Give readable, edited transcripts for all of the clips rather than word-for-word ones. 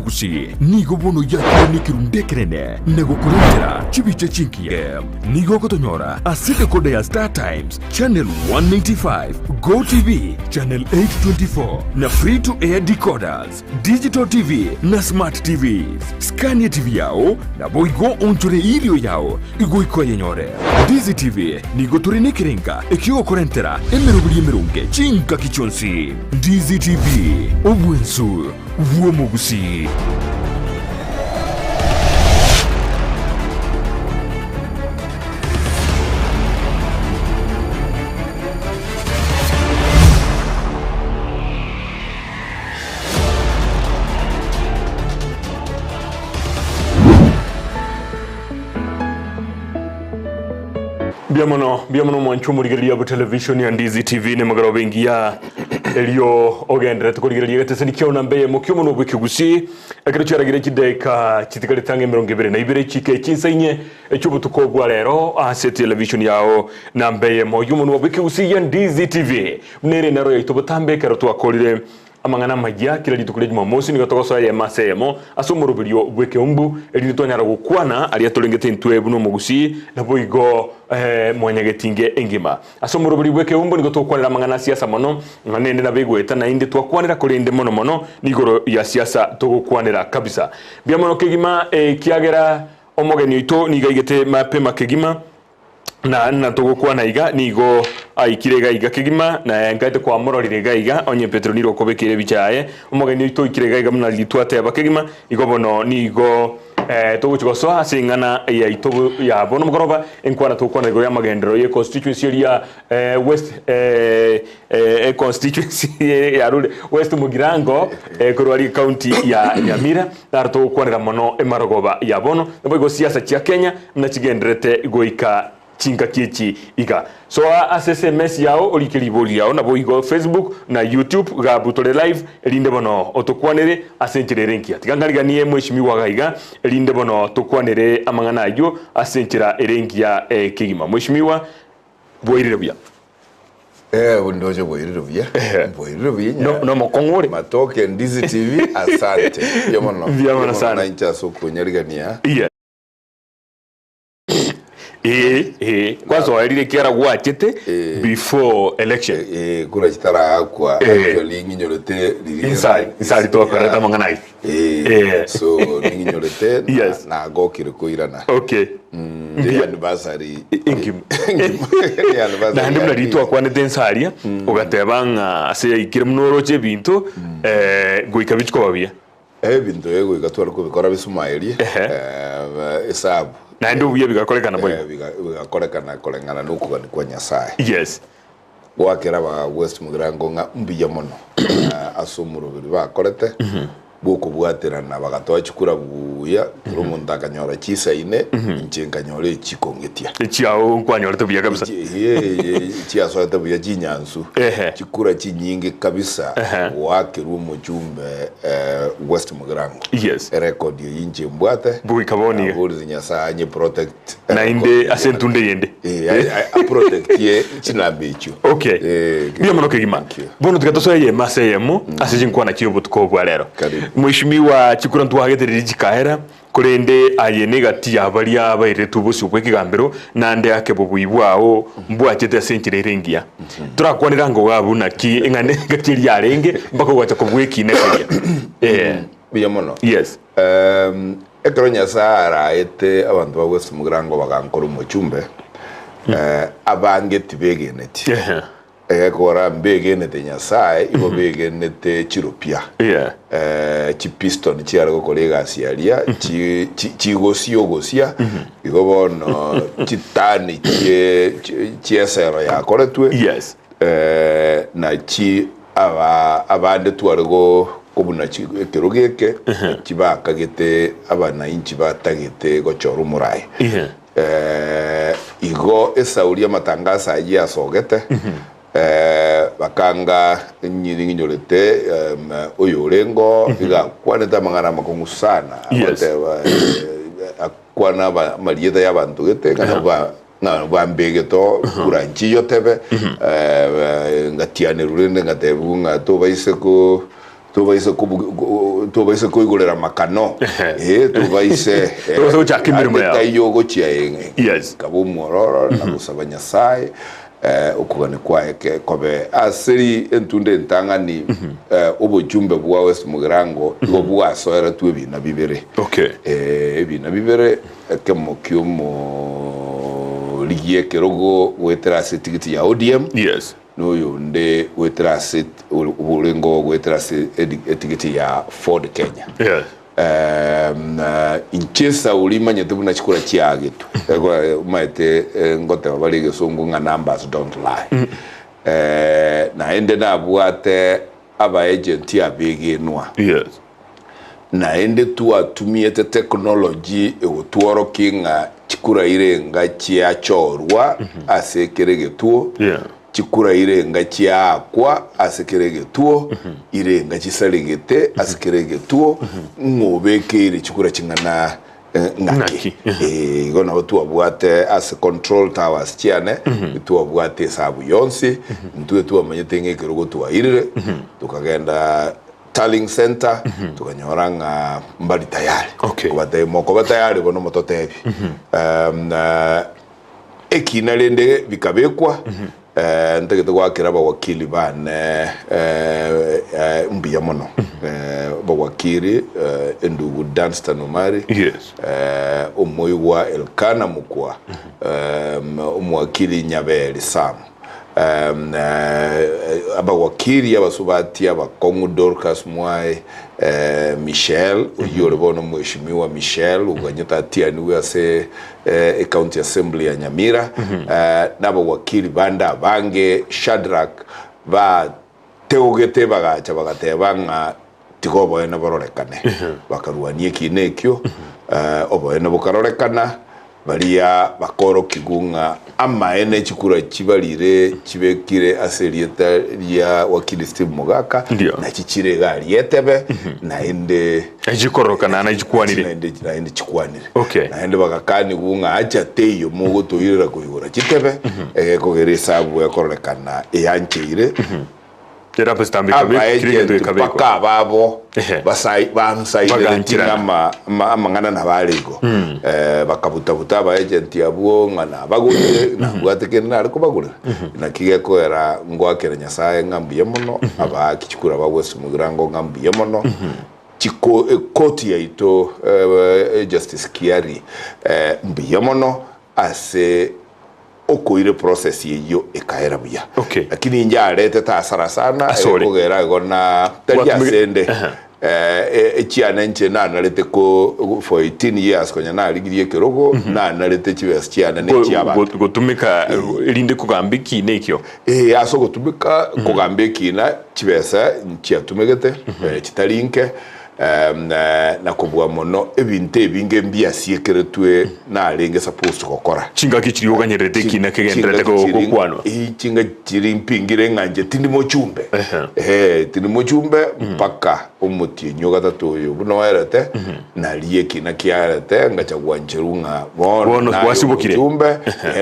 Gusii nigo bono yakire nekerundu ekenene na gokorentera chibicha chingiya. Nigo ogotonyora ase decoder ya Star Times channel 195, Go TV channel 824 na free to air decoders, digital TV na smart TVs. Scan TV yao naboigo onchore erio yao goika oyenyore. Ndizi TV nigo tore nekerenga ekiogokorentera emeroberi emeronge chingaki chionsi. Ndizi TV, obwensu bw'omogusii. Mbuya mono, mbuya mono omwancho omorigereria bwa television ya Ndizi TV nemagoroba engiya erio ogenderete korigereria egeteseni kiao namba eyemo ki'omonwa bw'ekegusii ekero chiaragire chidaeka chitigarete ang'e 22 chike chinsa inye echi'obotuko bwa rero ase television yao namba eyemo y'omonwa bw'ekegusii ya Ndizi TV buna ere enaro yaito botambe ekero twakorire Amang'ana amayia, kera rituko ria Jumamosi nigo togosoa eyemo ase eyemo ase omoroberio bw'ekeumbu, erinde twanyara gokwana aria torengete intwe buna omogusii, naboigo mwanyagetinge engima. Ase omoroberio bw'ekeumbu nigo togokwanera amang'ana a siasa mono, ng'a nende nabegoeta naende twakwanera korende mono mono nigoro ya siasa togokwanera kabisa. Mbuya mono kegima ekiagera omogeni oito nigo aigete mapema kegima. Na na togokwana iga, nigo aikire iga iga kegima, na nkaete kwamororire iga iga, onye Petero nire okobekeire ebicha yaye, omogeni oito oikire iga iga buna riria twateba kegima, igo bono nigo eh, togochia gosoa ase eng'ana yaito bo- ya bono mogoroba, enkwana togokwana igoro y'amagenderero ye constituency eria eh, West eh, eh, econstituency yarure West Mugirango eh, korwa aria ecounty ya Nyamira, Naro togokwanera mono emarogoba ya bono, naboigo siasa chia Kenya buna chigendererete goika chingaki echi iga. Soa ase SMS yao orike ribori riao naboigo Facebook na YouTube gabu tore live erinde bono otokwanere ase enchera ere engiya. Tiga nkariganie mweshimiwa iga iga erinde bono tokwanere amang'ana ayio ase enchera ere engiya kegima. Mweshimiwa bwairire buya. Eh, ndoche bwairire buya. Ehe. Bwairire buya No- nya. nomokong'u ore. Matoke Ndizi TV, asante. Mbuya mono. Mbuya mono sana. Na inche ase okonyarigania. Yes. Ee, ee, kwasoerire ekiagera gwachete Eh. before election. Eh, kura chitaraakwa Eh. actually ng'inyorete riria Inside, inside twakorete amang'ana aya. Eh, Eh. so ning'inyorete na- Yes. nagokire koirana. Okay. Mm, anniversary. Engima. Engima. Ni anniversary Naende buna ya riria twakwanete inse aria, ogateba ng'a ase yaikire buna oroche ebinto, eh, goika bichi koba buya. Ebinto ebi goika tware kobikora bisumaerie, Ehe. eh, esabu. Naende obuya bigakorekana boigo. Eh, biga- bigakorekana koreng'ana na okogania kwa Nyasaye. Yes. Goakera aba West Mugirango ng'a mbuya mono eh, ase omoroberi bakorete bw'okobwaterana bagatoa chikura buya, kera omonto akanyora chisaine, inche nkanyora echikongetia. Echiao nkwanyorete buya kabisa. Chiasoete buya chinyansu Ehe. chikura chinyinge kabisa Ehe. goakerwa omochumbe eh, West Mugirango Yes. erekodi eyio inche mbwate Goika bono iga. Naborire Nyasaye anye protect Naende ase entunde eyende. Eh, a- a- aprotectie chinamba echio Okay. Eh, Mbuya mono kegima. Thank you. Bono tiga tosoe eyemo ase eyemo ase chinkwana chia obotuko obwa rero. Karibu. Mheshimiwa chikura ntwagetereri chikaera korende aye negati ya baria bairetwe obosio bw'ekegambero nande ake bobui bwao mbwachete ase enchera ere engiya. Torakwanere ango iga abwo naki eng'ana engaki eria yarenge mpaka ogacha kobua ekina keria. Eh. Mbuya mono. Yes. Em, ekero Nyasae araete abanto ba West Mugirango bagankora omochumbe, eh, abange tibegeneti. Ehe. Egekora mbegenete Nyasae, igo begenete chiropia. Yeah. Eh, chipiston chiare gokora egasi aria, chi- chi- chigosia ogosia, igo bono chitani chie chie- chiesero yakoretwe. Yes. Eh, nachi aba abande tware go kobuna chi ekerogo eke, nachi bakagete abanainchi batagete gochora omoraia. Ehe. Eh, igo esauri y'amatangaso ayio yasogete, eh, bakanga nyiri ng'inyorete em, oyo orengo iga akwanete amang'ana amakong'u sana, Yes. agoteba eh, akwana aba- amarieta y'abanto gete ng'a nabo ba- Ng'a bambegete oo kura nchiyotebe, ngatianerwa rende ngatebigwa ng'a tobaise ko. Tobaise kobu- ko- tobaise koigorera makano eh, tobaise eh, Tobaise gochaka emeremo ande yao. taiyo ogochia eng'e Yes. nkaba omwororo na gosaba Nyasaye eh, okogania kwaye ke- kobe ase ri entunda entang'ani eh, obochumbe bwa West Mugirango igo bwasoeretwe ebina bibere Okay. Eh, ebina bibere ekemo ki'omorigia ekerogo goetera ase etigiti ya ODM Yes. Na oyonde goetera ase oborengo goetera ase etigiti ya Ford Kenya. Yes. Em, eh, inche Sauli imanyete buna chikura chiagetwe. Ego- Omanyete eh, ngoteba bare egesongo ng'a numbers don't lie. Eh, naende nabwate abaagenti abegenwa. Yes. Naende twatumiete technology egotworokia ng'a chikura irenga chiachorwa ase kera egetuo, Yeah. chikura irenga chiaakwa ase kera egetuo, irenga chisaregete ase kera egetuo, ng'a obekeire chikura ching'ana eh, ng'aki. Ng'aki, Eh, igo nabo twabwate ase control towers chiane, twabwate esabu yonsi, intwe twamanyete ng'a ekerogo twairire, tokagenda Tallying centre tokanyora ng'a mbari tayari. Okay. Kobatebia mokoba tayari bono mototebi. Um, eh, ekina rende bikabekwa eh, ntagete goakera abawakili bane eh, eh, mbuya mono eh, abawakili eh, endugu Danstan Omari Yes. eh, omoigwa Elkana Mukwa um, omowakili Nyaberi Sam Abawakili abasubati abakong'u Dorcas Mwai, Michelle, oyio ore bono Mheshimiwa Michelle oganyete atianigwe ase Ecounty Assembly ya Nyamira, na abawakili bande abange Shadrack bateogete bagacha bagateba ng'a tiga oboene bororekane. Bakarwania ekiina ekio, oboene bokarorekana, Baria bakoorokigwa ng'a amaene chikura chibarire chibekire ase erieta ria Wakili Steve Mogaka Ndio. nachi chire iga aria etebe naende Echikororokana naende chikwanire. naende naende chikwanire Okay. naende bagakanigwa ng'a acha teiyo mogotoirera koigora chitebe egekogera esabu ekororekana eyancheire Kera pasitambe ikabe- kera egento abaegenti gekabekwa. mpaka ababo Ehe. basai- bansainereti Bagancherana. ng'a ama- amang'ana nabo are igo Eh, bakabutabuta abaegenti abwo ng'a nabagorire nabwate kende nare kobagorera naki gekoera ngoakera nyasaye ng'a mbuya mono abaaki chikura ba West Mugirango ng'a mbuya mono Chiko ekoti yaito eh, Justice Kiari eh, mbuya mono ase okoira eprocess eyio ekaera buya. Okay. Lakini inche aretete hasara sana Asore. ekogera igo na tari Gwatumire- ase ende Aha. Eh, e- echiane inche nanarete ko for 18 years konya narigirie ekerogo nanarete chibesa chiane ne Go- chiabanto go- gotumeka erinde kogamba ekiina ekio Eh, ase ogotumeka kogamba ekiina chibesa nchiatumegete eh, chitari inke Na kobua mono ebinto ebinge mbiasiekeretwe narenge supposed gokora. Chingaki chiria oganyererete ekina kegendererete Chingaki chiri- gokwanwa. Ii, chingaki chiri mpingire ng'a inche tindi mochumbe. Ehe. Ehe, tindi mochumbe mpaka omotienyi o gatato oyo buna oerete, naria ekina kiaerete ngacha gwancherwa ng'a bono Bono naye gwasibokire. omochumbe,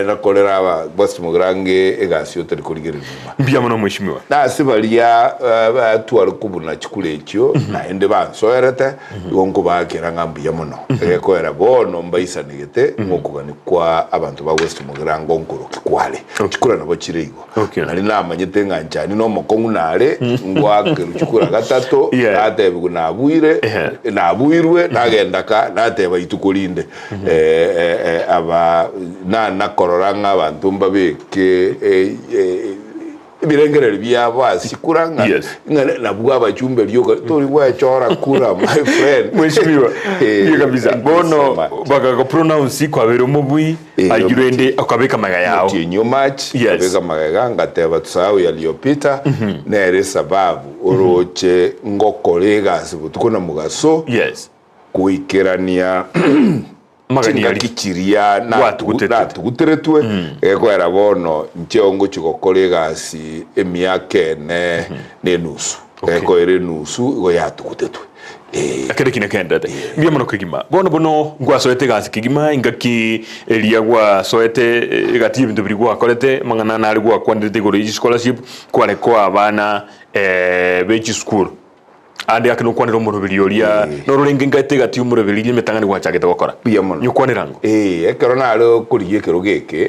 nakorera aba bosimogira ng'e egasi otari korigereria nyuma. Mbuya mono mweshimiwa. Na ase baria batware kobuna chikura echio, naende bansoerete, igo nkobaakera ng'a mbuya mono. Egekoera bono mbaisanegete ng'okogania kwa abanto ba West Mugirango nkoroki kware. Chikura nabo chire igo. Okay. Nari namanyete ng'a nchani nomokong'u nare, ngoakerwa chikura gatato, Yeah. natebigwa nabuire, Ehe. nabuirwe, nagenda ka, nateba ituko rinde. Eh, eh, eh, aba nanakorora ng'a abanto mbabeke eh, eh, ebirengererio biabo ase chikura ng'a Yes. ng'a nabwo abachumbe rioka tori gwechora kura my friend Mheshimiwa, Eh, ndiyo kabisa. thank you so Bono much. bakagopronounce kwabera omobui Eh, ayio rende okabeka magega yao. Omotienyi o March Yes. nkabeka magega ngateba tusahau yaliyopita nere esababu oroche ngokora egasi botuko na mogaso Yes. Goikerania Amagani chingaki aria chiria natu- Gwatugutetwe. natuguteretwe, egekoera bono inche ngochia gokora egasi emiaka ene na enusu, Okay. egekoera enusu igo yatugutetwe eh. Ekero ekio nekenderete mbuya mono kegima. Bono bono ngwasoete egasi kegima engaki eria gwasoete eh, egati y'ebinto biria gwakorete amang'ana nare gwakwanerete igoro ye chischolarship kware koa abana be chisukuru. Ande ake nokwanera omoroberi oria, nororenge ngaete egati y'omoroberi riria emetang'ani gwachagete gokora. Mbuya mono. Nyokwanera ango. Ee, ekero nare korigia ekerogo eke,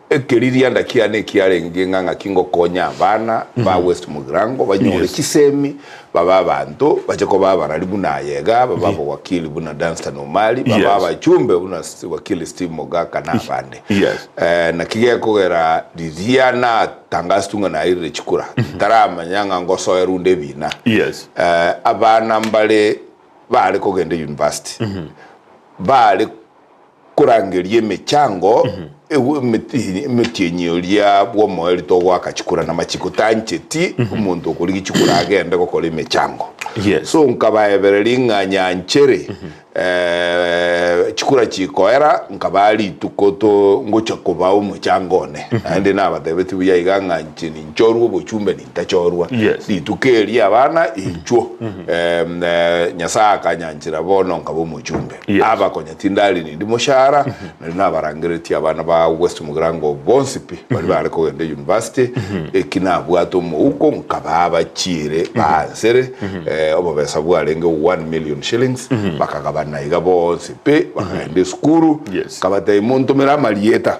ekeririanda kiane ekiarenge ng'a ng'aki ngokonya abana ba West Mugirango banyore Yes. chisemi, babe abanto, bache koba abarari buna aye iga, babe abawakili buna Dunstan Omari, babe Yes. abachumbe buna Wakili Steve Mogaka na abande. Yes. Naki gekogera riria natangasitwe ng'a nairire chikura, ntaramanya ng'a ngosoe runde ebina. Yes. Abana mbare bare kogenda university, bare korangeria emechango emetienyi oria bw'omoerio togoaka chikura na machiko tancheti omonto okorigia chikura agende gokora emechango. Yes. So nkabaebereria ng'a nyanchere chikura chikoera nkabaa rituko to ngocha kobaa omochango one. Naende nabatebetie buya iga ng'a inche ninchorwe obochumbe nintachorwa. Yes. Rituko erio abana inchuo Nyasae akanyanchera bono nkaba omochumbe. Yes. Aba konya tindari nindi moshahara, nario nabarangeretie abana ba West Mugirango bonsi pi, baria bare kogenda university, eki nabwate omouko nkabaa bachiire baansere, obobesa bwarenge one million shillings, bakagabana iga bonsi pi, bakagenda esukuru, Yes. nkabatebia montomere amarieta,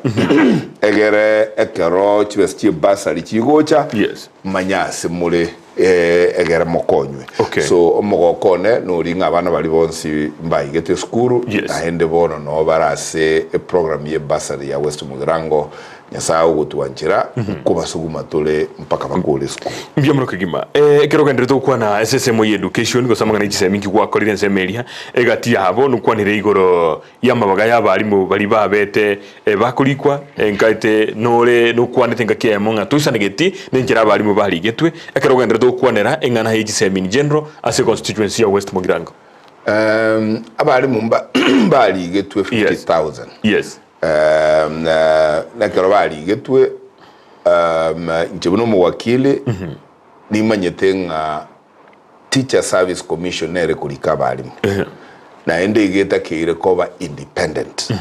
egere ekero chibesa chie bursary chigocha, Yes. manye ase more. Egere mokonywe. Okay. So omogoko one nori ng'a abana baria bonsi mbaigete esukuru, Yes. naende bono noo bare ase eprogram ye bursary ya West Mugirango, Nyasae ogotwanchera, nkobasuguma tore mpaka bakore esukuru. Mbuya mono kegima. Eh, ekero ogenderete gokwana ase ensemo ya education gose amang'ana ye chisemi nki gwakorire ensemo eria, egati yabo nokwanire igoro y'amabaga y'abalimu baria babete bakorikwa, enkaete nore nokwanete engaki eyemo ng'a toisanegeti nenchera abalimu barigetwe, ekero ogenderete gokwanera eng'ana ye chisemi in general ase econstituency ya West Mugirango. Abalimu mbarigetwe Yes. 50,000. Yes. Na ekero barigetwe, inche buna omowakili nimanyete ng'a Teacher Service Commission nere korika abalimu naende iga etakeire koba independent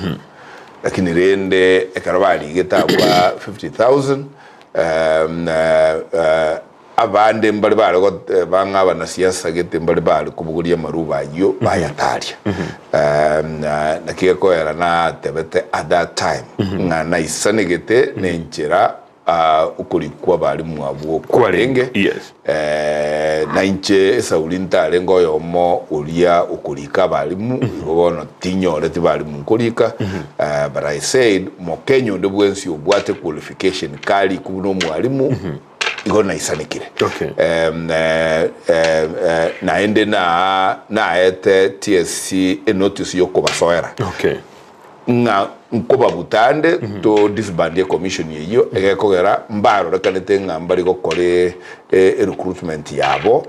lakini rende ekero barigete abwo 50,000 abande mbare bare goteba ng'a abanasiasa gete mbare bare kobogoria amaruba ayio bayataria naki gekoera natebete at that time ng'a naisanegete nenchera Okorikwa abalimu abwo kwarenge, Yes. na inche Esauli ntarenge oyomo oria okorika abalimu, igo bono tinyoreti balimu nkorika, but I said Mokenya onde bwensi obwate qualification karikwe buna omwalimu, igo naisanekire. Okay. Naende naete TSC enotice yokobasoera. Okay. Ng'a nkobabuta ande to disband ecommission eyio egekogera mbarorekanete ng'a mbari gokora erecruitment yabo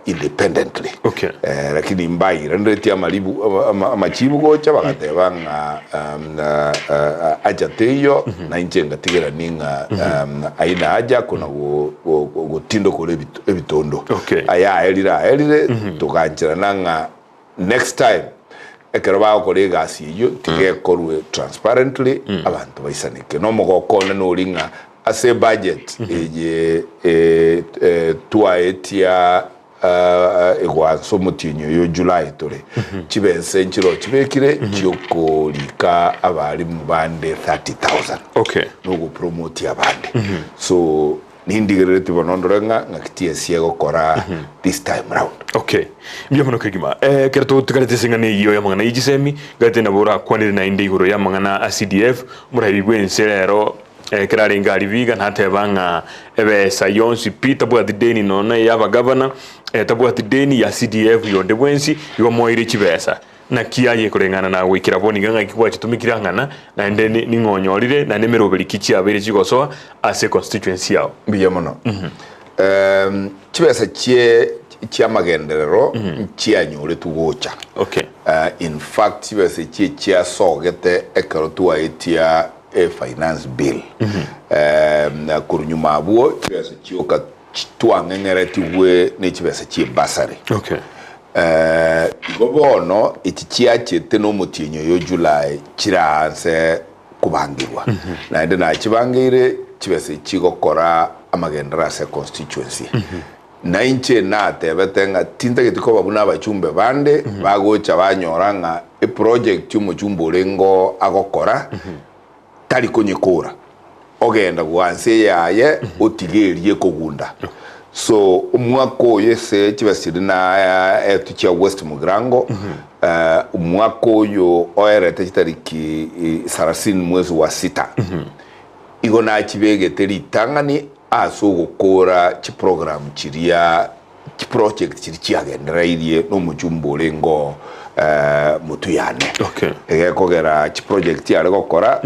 independently. Okay. Lakini mbairaneretie amaribu amachibu gocha bagateba ng'a haja teiyo na inche ngatigerani ng'a haina haja kona gotindokora ebitondo. Okay. Aya aerire aerire togancherana ng'a Next time ekero bagokora egasi eyio tiga ekorwe transparently abanto baisaneke. Na omogoko one nori ng'a ase ebudget eye twaetia egoansa omotienyi oyo July tore, chibesa nchiroo chibekire chiokorika abalimu bande 30,000 Okay. na ogopromote abande. So Nindigereretie bono ndore ng'a ng'aki TSC egokora this time round. Okay. Mbuya mono kegima. Eh, ekero totigarete ase eng'ana eyio y'amang'ana ye chisemi, gati nabo orakwanere naende igoro y'amang'ana a CDF, omorabi bw'ense rero ekero arenge aria Vihiga nateba ng'a ebesa yonsi pi tabwati deni nonya ey'abagavana, tabwati deni ya CDF yonde bwensi, igo moeire chibesa. Naki aye koreng'ana na goikera bono iga ng'aki gwachitumekire ang'ana, naende ning'o onyorire, naende emeroberi ki chiabeire chigosoa ase constituency yao? Mbuya mono. Chibesa chie chi'amagenderero nchianyoretwe gocha. Okay. In fact chibesa echi echiasogete ekero twaetia e finance bill. Korwa nyuma abwo chibesa chioka twang'eng'eretigwe ne chibesa chie bursary. Okay. Igo bono echi chiachete nomotienyi oyo Julai chiraanse kobangigwa, naende nachibangeire chibesa echi chigokora amagenderero ase econstituency. Na inche natebete ng'a tintageti koba buna abachumbe bande bagocha banyora ng'a eproject omochumbe orenge agokora tari konyekora, ogenda goansa eyaye otiga eria ekogunda. So omwaka oyo ase chibesa chiria naetwe chia West Mugirango, omwaka oyo oerete chitariki sarasini mwezi wa sita, igo nachibegete ritang'ani Ase ogokoora chiprogramu chiria, chiproject chiria chiagendereirie nomochumba orenge oo motwe yane. Okay. Egekogera chiproject chiare gokora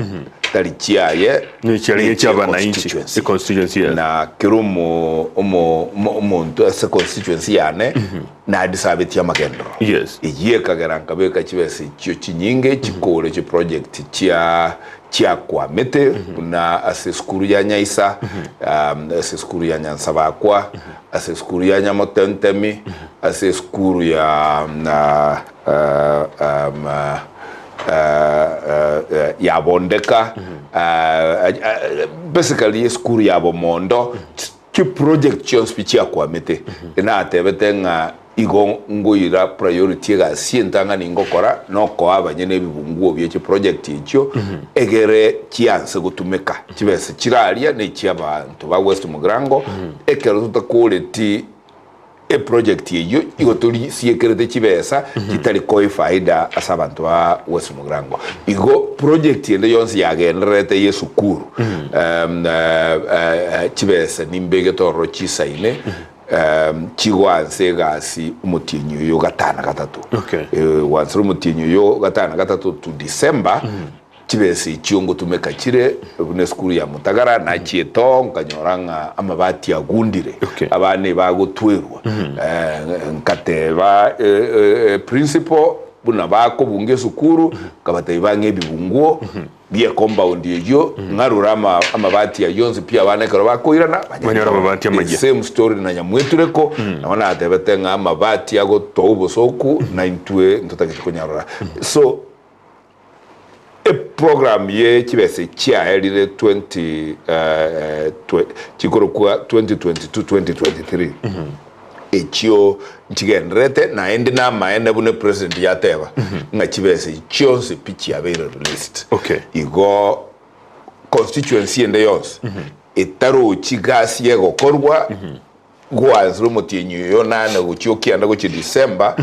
tari chiaye, Nechiarenge nechie chia abananchi, constituency. constituency, yes. Na kera omo omo omo omonto ase constituency yane nadisabetie amagenderero. Yes. Eyio ekagera nkabeka chibesa echio chinyinge chikore chiproject chia chiakwamete buna ase esukuru ya Nyaisa, ase esukuru ya Nyansabakwa, ase esukuru ya Nyamotentemi, ase esukuru ya ya Bondeka, basically esukuru ya Bomondo. Chiproject chionsi pi chiakwamete, natebete ng'a igo ngoira priority egasi entang'ani ngokora nokoa abanyene ebibunguo bie chiproject echio egere chianse gotumeka. Chibesa chiraria nechia abanto ba West Mugirango, ekero totakoreti eproject eyio igo torisiekerete chibesa chitari koa efaida ase abanto ba West Mugirango. Igo project ende yonsi yagendererete ye esukuru chibesa nimbegete ororo chisaine chigoansa egasi omotienyi oyo gatano gatato. Okay. Goansera omotienyi oyo gatano gatato to December Chibesa echio ngotumeka chire buna esukuru ya Mutagara, nachiete oo nkanyora ng'a amabati agundire, Okay. abana ebagotwerwa. Eh, nkateba eh, eh, principal buna bakobunga esukuru, nkabatebia bang'e ebibunguo bie compound eyio, ng'arure ama amabati ayio onsi pi abana ekero bakoirana Banyore amabati The amayia. same story na Nyamwetureko, nabo natebete ng'a amabati agotoa obosoku, na intwe ntotagete konyarora. So, Eprogram ye chibesa chiaerire 20 chikorokwa 2022-2023 echio nchigendererete naende namaene buna epresident yateba ng'a chibesa echi chionsi pi chiabeire released. Okay. Igo constituency ende yonsi etarochi gasi egokorwa Goansire omotienyi oyo nane gochia okianda gochia December,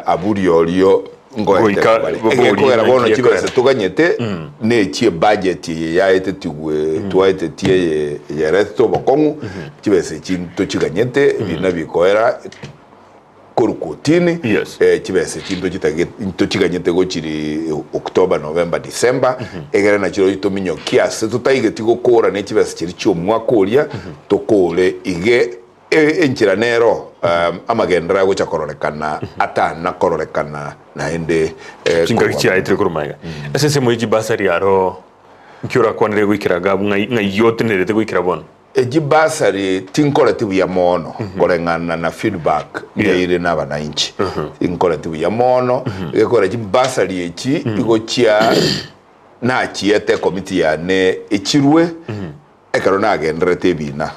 abwo riorio Goika ngoetera bare. boborie Egekogera bono naki chibesa ekoera. toganyete nechie budget eye yaetetigwe twaetetie eye eyeretete obokong'u, chibesa echi ntochiganyete ebina bikoera korwa kotini, Yes. chibesa echi ntochitagete ntochiganyete gochiri October, November, December, egere nachirochio tominyokie ase totaigeti gokora ne chibesa chiria chi'omwaka oria, tokore ige e- enchera nero amagenderero agocha kororekana atana kororekana naende Chingaki korwa chiaetire korwa magega. Ase ensemo ye chibasari aro, nki orakwanere goikera iga abwo ng'ai ng'ai otenerete goikera bono? Echi bursary tinkoreti buya mono koreng'ana na feedback nyaire na abananchi. Tinkoreti buya mono egekora chi bursary echi igo chia nachiete committee yane echirwe ekero nagendererete ebina.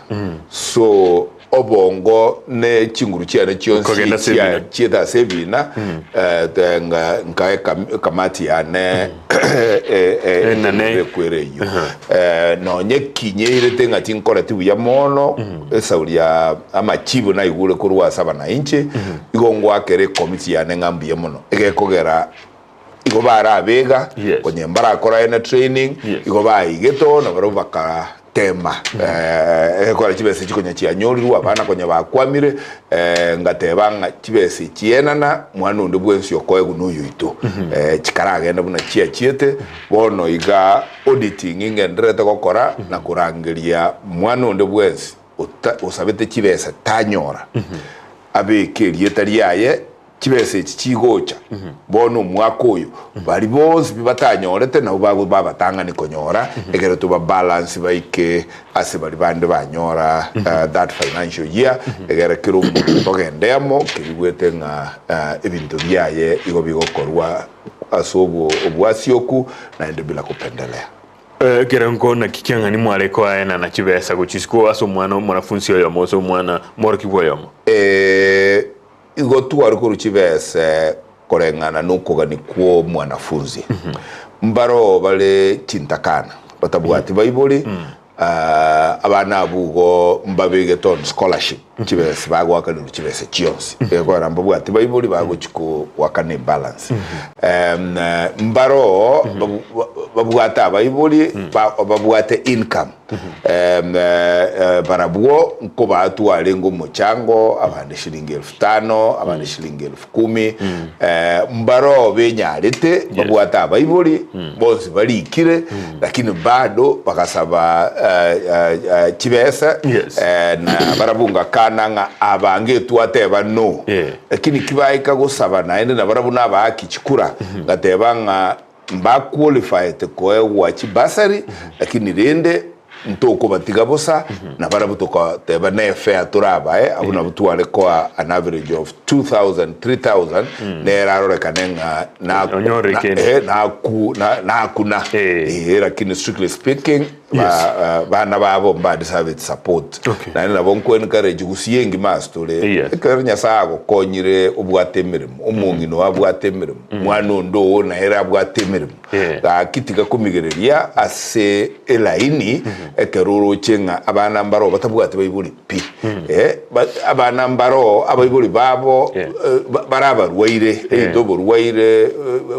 So obongo ne chinguru chiane chionsi Okagenda ase chia ebina. chiete ase ebina eh, nga- nkae ekam- ekamati yane Enene. ekwere eyio. Nonye kinyeirete ng'a tinkoreti buya mono, esauri ya amachibu naigure korwa ase abanainche, igo ngoakera ekomiti yane ng'a mbuya mono. Egekogera igo barabega, Yes. konye mbarakora ene training, Yes. igo baigete oo nabarabwo bakatema. Egekogera chibesa chikonya chianyorirwe, abana konya bakwamire, Ngateba ng'a chibesa echi enana, mwana onde bwensi okoegwa noyoito. Chikaragende buna chiachiete, bono iga auditing ngendererete gokora na korangeria mwana onde bwensi ota osabete chibesa tanyora, abeke erieta riaye Chibesa echi chigocha bono omwaka oyo, baria bonsi pi batanyorete nabwo bago babatang'ani konyora, ekero toba balance baike ase baria bande banyora that financial year, egere kera omonto togende amo kerigwete ng'a ebinto biaye igo bigokorwa ase obo obwasioku naende bila kupendelea. Ekerengo naki kiang'ani mware koaenana chibesa gochia isiko ase omwana omwanafunsi oyomo gose omwana omworokigwa oyomo? Igo tware korwa chibesa koreng'ana nokogania kw'omwanafunzi. Mbaroo bare chintakana batabwati baibori, abana abwo igo mbabegete on scholarship chibesa bagoakanerwa chibesa chionsi egekogera mbabwati baibori bagochi goakana ebalance. Mbaroo babwate abaibori babwate income. Barabwo nkobaatwa arenge omochango, abande shilingi elfu tano, abande shilingi elfu kumi. Mbaroo benyarete, babwate abaibori, bonsi barikire, lakini bado bagasaba chibesa, na barabwo ngakana ng'a abange twateba no. Lakini kibaika gosaba naende nabarabwo nabaaki chikura, ngateba ng'a Mbaqualifiete koegwa chibursary, lakini rende ntokobatiga bosa, na barabwo tokoteba ne fair torabae, abwo nabwo tware koa an average of 2000, 3000, nere arorekane ng'a na- Onyore na- kende. eh, naku- na- nakuna. Eh. Eh, lakini strictly speaking, ba- bana babo mbadeservete support. Okay. Naende nabo nko encourage gusii engima ase tore, Yes. ekero Nyasaye agokonyire obwate emeremo, omong'ina oo abwate emeremo, Mwana onde oo nere abwate emeremo. Yeah. Gaki tiga komigereria ase elaini ekero oroche ng'a abana mbaroo batabwati baibori pi. Eh, ba- abana mbaroo abaibori babo Yeah. eh, ba- bare abarwaire, either oborwaire eh,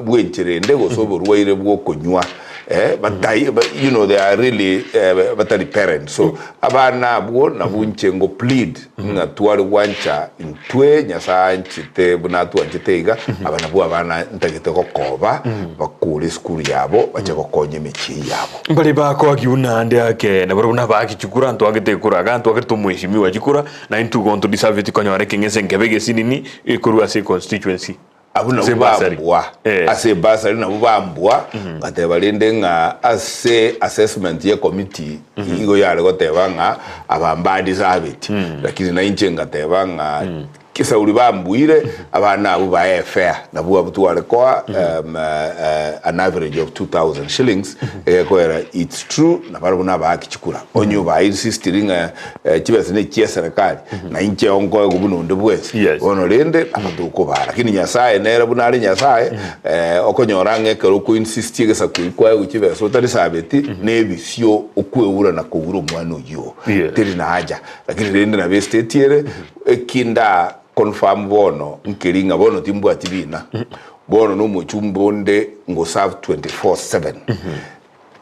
bw'enchera ende gose oborwaire bw'okonywa. Eh, batai, ba, you know, they are really eh, batari parents. So abana abwo nabwo inche ngo plead Ng'a tware gwancha intwe, Nyasae anchete buna atwanchete iga, aba nabwo abana ntagete gokoba, bakore esukuru yabo, bache gokonya emechie yabo. Mbare bakoagiwa naende ake, na barabwo nabaaki chikura, ntwagete ekura iga, ntwagete omweshimiwa chikura, na intwe igo ntodisaveti konyora ekeng'ese nkebe egesinini ekorwa ase econstituency. Abwo Ase nabwo ebasari. bambua Eh. ase ebasari nabwo bambua ngateba rende ng'a ase assessment ye committee igo yare goteba ng'a aba mbadisaveti lakini na inche ngateba ng'a kisauri bambuire abana abwo bae efair nabwo abwo tware koa an average of 2000 shillings egekoera it's true nabarabwo nabaaki chikura onye oba insistiri ng'a chibesa ne chia eserekari na inche onkoegwa buna onde bwensi. Yes. Bono rende nabo tokobara. Lakini Nyasaye nere buna are Nyasaye, okonyora ng'a ekero okoinsistia egesaku ekio kwaegwa chibesa otarisabeti, na ebisio okweura na koura omwana oyio. Yes. Teri na haja. Lakini rende nabo estate ere, eki nda confirm bono, nkeri ng'a bono timbwati bina. Bono na omochumba onde ngoserve 24/7.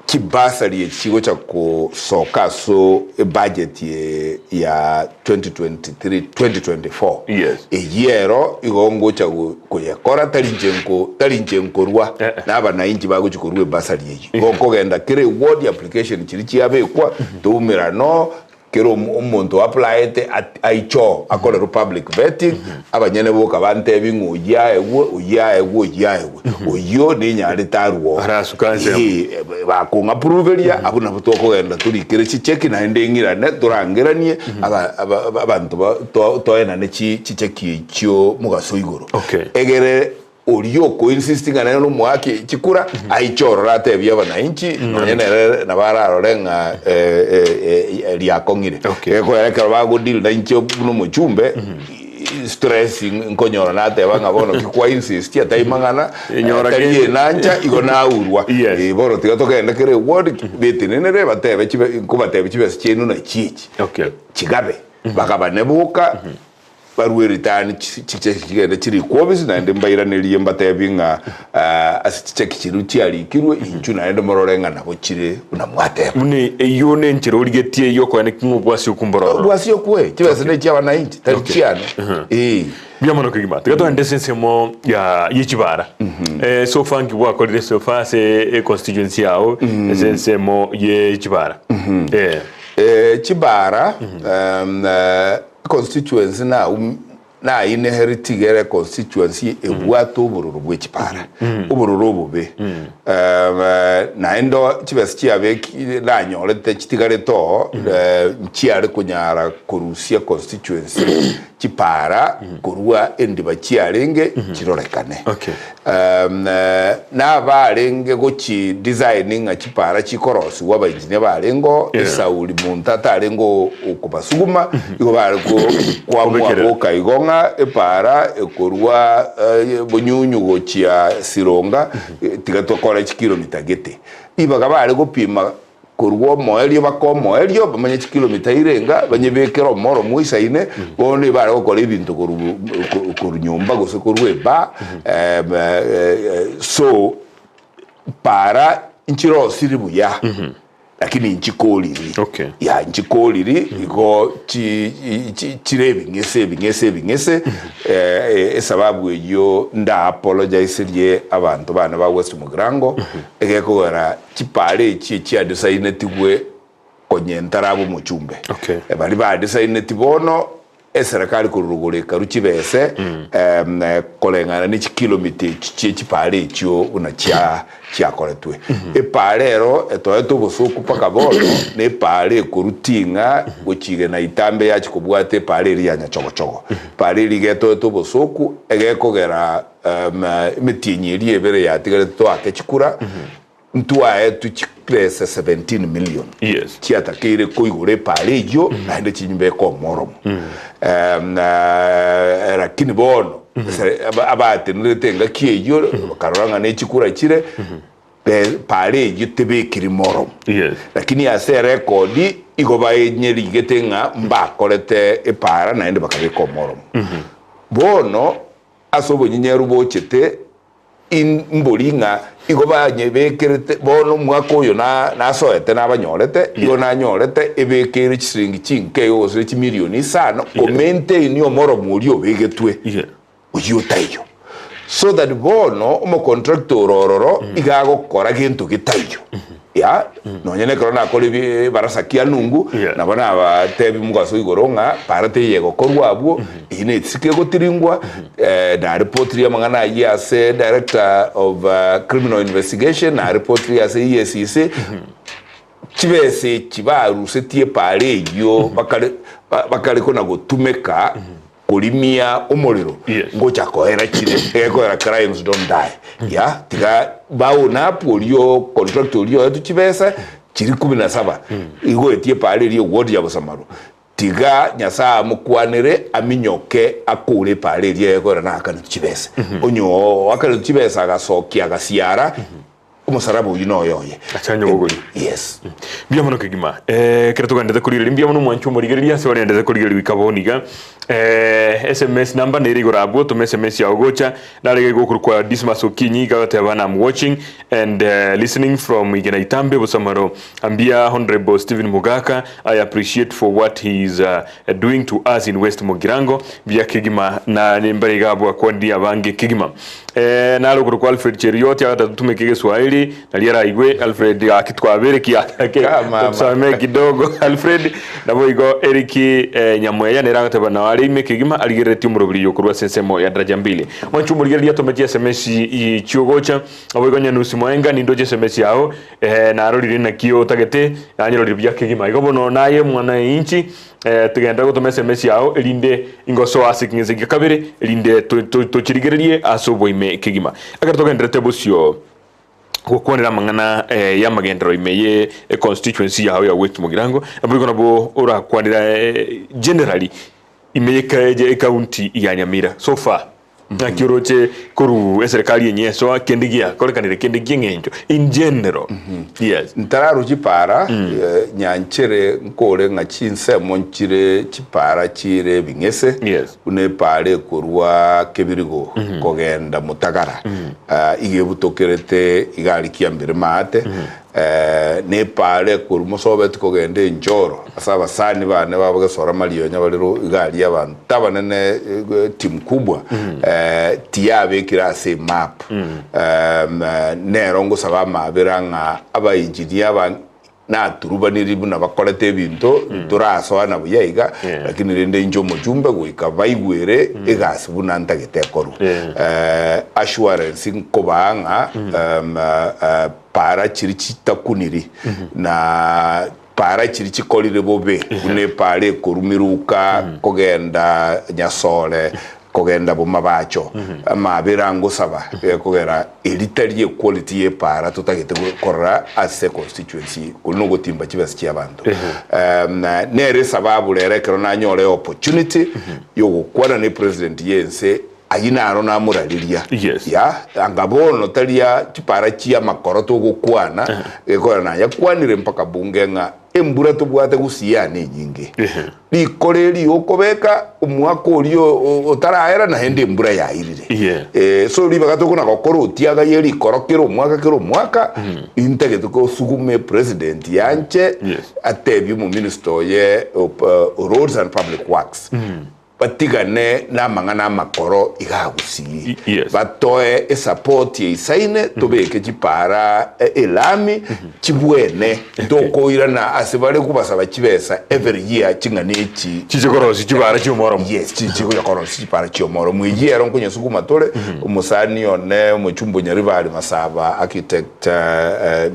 Chibasari echi chigocha gosoka ase ebudget ya 2023-2024. Yes. Eyio ero igo ngocha koyekora tari inche nko tari inche nkorwa Eh, eh. na abanainchi bagochi korwa ebasari eyio. Igo nkogenda kera eward application chiria chiabekwa toumerana oo Kera omonto oapplyete aichoo akorerwe public vetting, abanyene boka bantebi ng'a oyio aegwe, oyio aegwe, oyio aegwe. Oyio ninyarete arwe oo. Arasuke ase amo. Ee, bakong'approveria, abwo nabo tokogenda torikere chicheki naende eng'irane torangeranie aba- aba- aba- abanto ba to- toenane chi chicheki echio mogaso igoro. Okay. Egere Oria okoinsist ng'a nere nomoaki chikura, aiche ororo atebie abanainchi, nonye nere nabo ararore ng'a riakong'ire. Okay. Egekoera ekero bagodeal na inche buna omochumbe, stress nkonyora nateba ng'a bono ki kwainsistia tai mang'ana, Enyora tari kende. enancha, igo naurwa. Yes. Eh, bono tiga togende kera eward, betenenere batebe chibe nkobatebia chibesa chiaino nachi echi. Okay. Chigabe, bagabane boka. Barue ritani chicheki chigende chirikwe obisi, naende mbairanerie mbateebie ng'a ase chicheki chiria chiarikirwe, inchuo naende morore ng'a nabo chire buna mwateeba. Buna eyio nenchera origetie y'okoeneki ng'a obwasi okwo mbororo. Obwasi okwo, chibesa nechi'abanainchi, tari Okay. chiane. Ee. Mbuya mono kegima. Tiga togende ase ensemo ya ye chibara. Eh, so far nki gwakorire so far ase econstituency yao ase ensemo ye chibara? Eh. Chibara, Econstituency nainheritigere econstituency ebwate obororo bwe chipara, obororo obobe. Naende chibesa chiabeki nanyorete chitigarete oo, nchiare konyara korusia econstituency. Chipara korwa endiba chiarenge chirorekane. Okay. Um, nabarenge gochi design ng'a chipara chikorosigwa abaengineer barengeo, Yeah. esauri monto atarenge okobasuguma, igo bare ko- kwamua Kobekerera. boka igo ng'a epara ekorwa eh, Bonyunyu gochia Sironga, eh, tiga tokore chikilomita gete. Ribaga bare gopima Korwa omoerio baka omoerio, bamanye chikilomita irenga, banyebekere omoro moisaine, bono nigo bare gokora ebinto korwa korwa nyomba gose korwa ebaa, so para nchirosiri buya, lakini nchikoriri. Okay. Ya nchikoriri, igo chi chi chire ebing'ese ebing'ese ebing'ese, esababu eyio nda apologiserie abanto bane ba West Mugirango, egekogera Chipara echi echiadesainetigwe konya entaraba omochumbe. Okay. Baria badesainetie bono eserekari korwa rogoro ekarua chibese em, eh, koreng'ana ne chikilomita echi chie chipara echio buna chia chiakoretwe. Epara ero etoete obosoku mpaka bono na epara ekorwa Ting'a gochia igena Itambe yachia kobwata epara eria ya Nyachogochogo. Epara eria iga etoete obosoku egekogera em, emetienyi eria ebere yatigarete toake chikura Ntwaetwe chibesa 17 million Yes. chiatakeire koigora epaara eyio naende chinyubeke omoromo. Em, eh, lakini bono ase- aba- abatenerete engaki eyio bakarora ng'a nechikura chire pe- paara eyio tebekiri moromo. Yes. Lakini ase erekodi igo baenyerigete ng'a mbakorete epaara naende bakabeka omoromo. Bono ase obonyinyeru bochete Imbori ng'a igo banyebekerete bono omwaka oyo nasoete nabanyorete, igo nanyorete ebekeire chisiringi chinke igo gose chimilioni isano ko maintain omoromo oria obegetwe oyio otaiyo. So that bono omocontractor ore ororo iga agokora gento getaiyo. Ya, nonye nekero nakora ebarasa kianungu, nabo nabatebi mogaso igoro ng'a para teiyo egokorwa abwo, eyio ne esike egotiringwa, nareportirie amang'ana ayio ase director of criminal investigation, nareportirie ase EACC, chibesa echi barusetie epara eyio bakare bakare kona gotumeka Korimia omorero Yes. ngocha koera chire egekoera crimes don't die ya tiga baone up orio contract orio oetwe chibesa chiri kumi na saba igoetie epara eria eward ya Bosamaro tiga Nyasaye amokwanere aminyoke akore epara eria egekoera naakanetwe chibesa onye oakanetwe chibesa agasokia agasiara Omosaraba oyio noyo oye. Ase onye Yes. Mbuya mono kegima. Eh, ekero togenderete korigereria mbuya mono omwanchi omorigereria ase orenderete korigereria goika bono iga. Eh, SMS number nere igoro abwo, toma SMS yago gocha. Narege gokorokwa Dismas Okinyi iga agoteba I'm watching and uh, listening from Igena Itambe Bosamaro. Ambia Honorable Stephen Mugaka, I appreciate for what he is uh, doing to us in West Mugirango. Mbuya kegima na nimbare iga abwo akwanirie abange kegima. Eh, nare okorokwa Alfred Cheruiyot agoteba totumeke egeswahili nario araigwe Alfred gaki twabere ki ake Kama totusame kidogo Alfred naboigo Eric eh, Nyamweya nere agoteba nao are ime kegima arigereretie omoroberi oyo korwa ase ensemo ya Daraja Mbili. Mwanche omorigereria atometie SMS chiogocha naboigo Nyanusi Moenga nindoche SMS yao eh, narorire naki otagete nanyerorire buya kegima igo bono naye omwana inchi Tigenderera gotoma SMS yao, erinde ingosoa ase ekeng'enso gia kabere, erinde tochirigererie ase oboime kegima. Ekero togendererete bosio gokwanera amang'ana y'amagenderero ime ye econstituency yao ya West Mugirango, naboigo nabo orakwanera generally ime ye ecounty ya Nyamira so far. Naki oroche korwa eserekari enye esoa kende giakorekanire kende ki'eng'encho in general. Yes. Ntararu chipara, nyanchere nkore ng'a chinsemo nchire chipara chire ebing'ese, Yes. buna epara ekorwa Kebirigo kogenda Mutagara, iga ebutokerete iga aria Kiambere maate, na epara ekorwa Mosobeti kogenda Enchoro, ase abasani bane babagesora amarionya bare ro iga aria abanto abanene timu kubwa, tiyabekire ase emap. Nero ngosaba amabera ng'a abaengineer aba naturubaniri buna bakorete ebinto, torasoana buya iga, lakini rende inche omochumbe goika baigwere egasi buna ntagete ekorwe. Assurance nkobaa ng'a para chiria chitakuniri na. Chipara chiria chikorire bobe, buna epara ekorumiruka kogenda Nyasore, kogenda Bomabacho, amabera angosaba gekogera eri tari equality y'epara totagete korora ase econstituency kori nogotimba chibesa chiabanto. Nere esababu rero ekero nanyora eopportunity yogokwana ne president yense Ayio naro namorariria. Yes. Ya, anga bono taria chipara chi'amakoro togokwana, gekogera nayakwanire mpaka bunge ng'a embura tobwate gusii yane enyinge. Ehe. Rikoro eri okobeka omwaka oria o- o- otaraera naende embura yairire. Yeah. Eh, so ribaga tokona gokora otiaga ye rikoro kera omwaka kera omwaka, intagete kosugume president yanche Yes. atebie omominister oye of uh, roads and public works. Batigane namang'ana amakoro iga agusii. Yes. Batoe esapoti eisaine tobeke chipara elami chibwene tokoirana ase bare kobasaba chibesa every year ching'ana echi Chiche korosia chipara chiomoromo. Yes, chiche gocha korosia chipara chiomoromo. Eyio ero nkonyesuguma tore omosani one omochumba o Nyaribari Masaba architect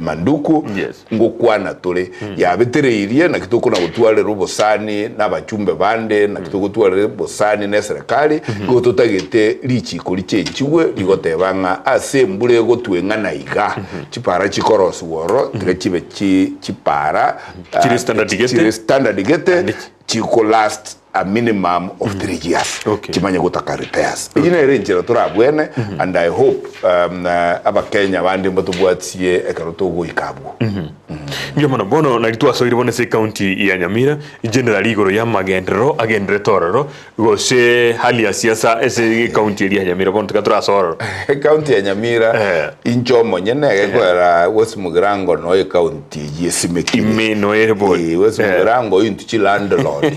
Manduku Yes. Ngokwana tore, yabetereirie, naki tokona gotwarera obosani nabachumbe bande, naki togotwarera obosani neserekari, igo totagete richiko richenchigwe rigoteba ng'a ase embura egotweng'ana iga, chipara chikorosigwa ororo tiga chibe chi chipara Chire standard gete. chire standard gete Naende chiko last a minimum of 3 years Okay. chimanye gotaka repairs. Eyio nere enchera torabwene and I hope um, abakenya bande mbatobwatie ekero togoika abwo. Mbuya mono. Bono nari twasoire bono ase ecounty ya Nyamira, generally igoro y'amagenderero agenderete ororo, gose hali ya siasa ase ecounty eria ya Nyamira bono tiga torasoa ororo. Ecounty ya Nyamira Eh. inche omonyene egekoera West Mugirango no ecounty eyio esimekire. Ime noere bori. Eh, West Eh. Mugirango intwe chilandlord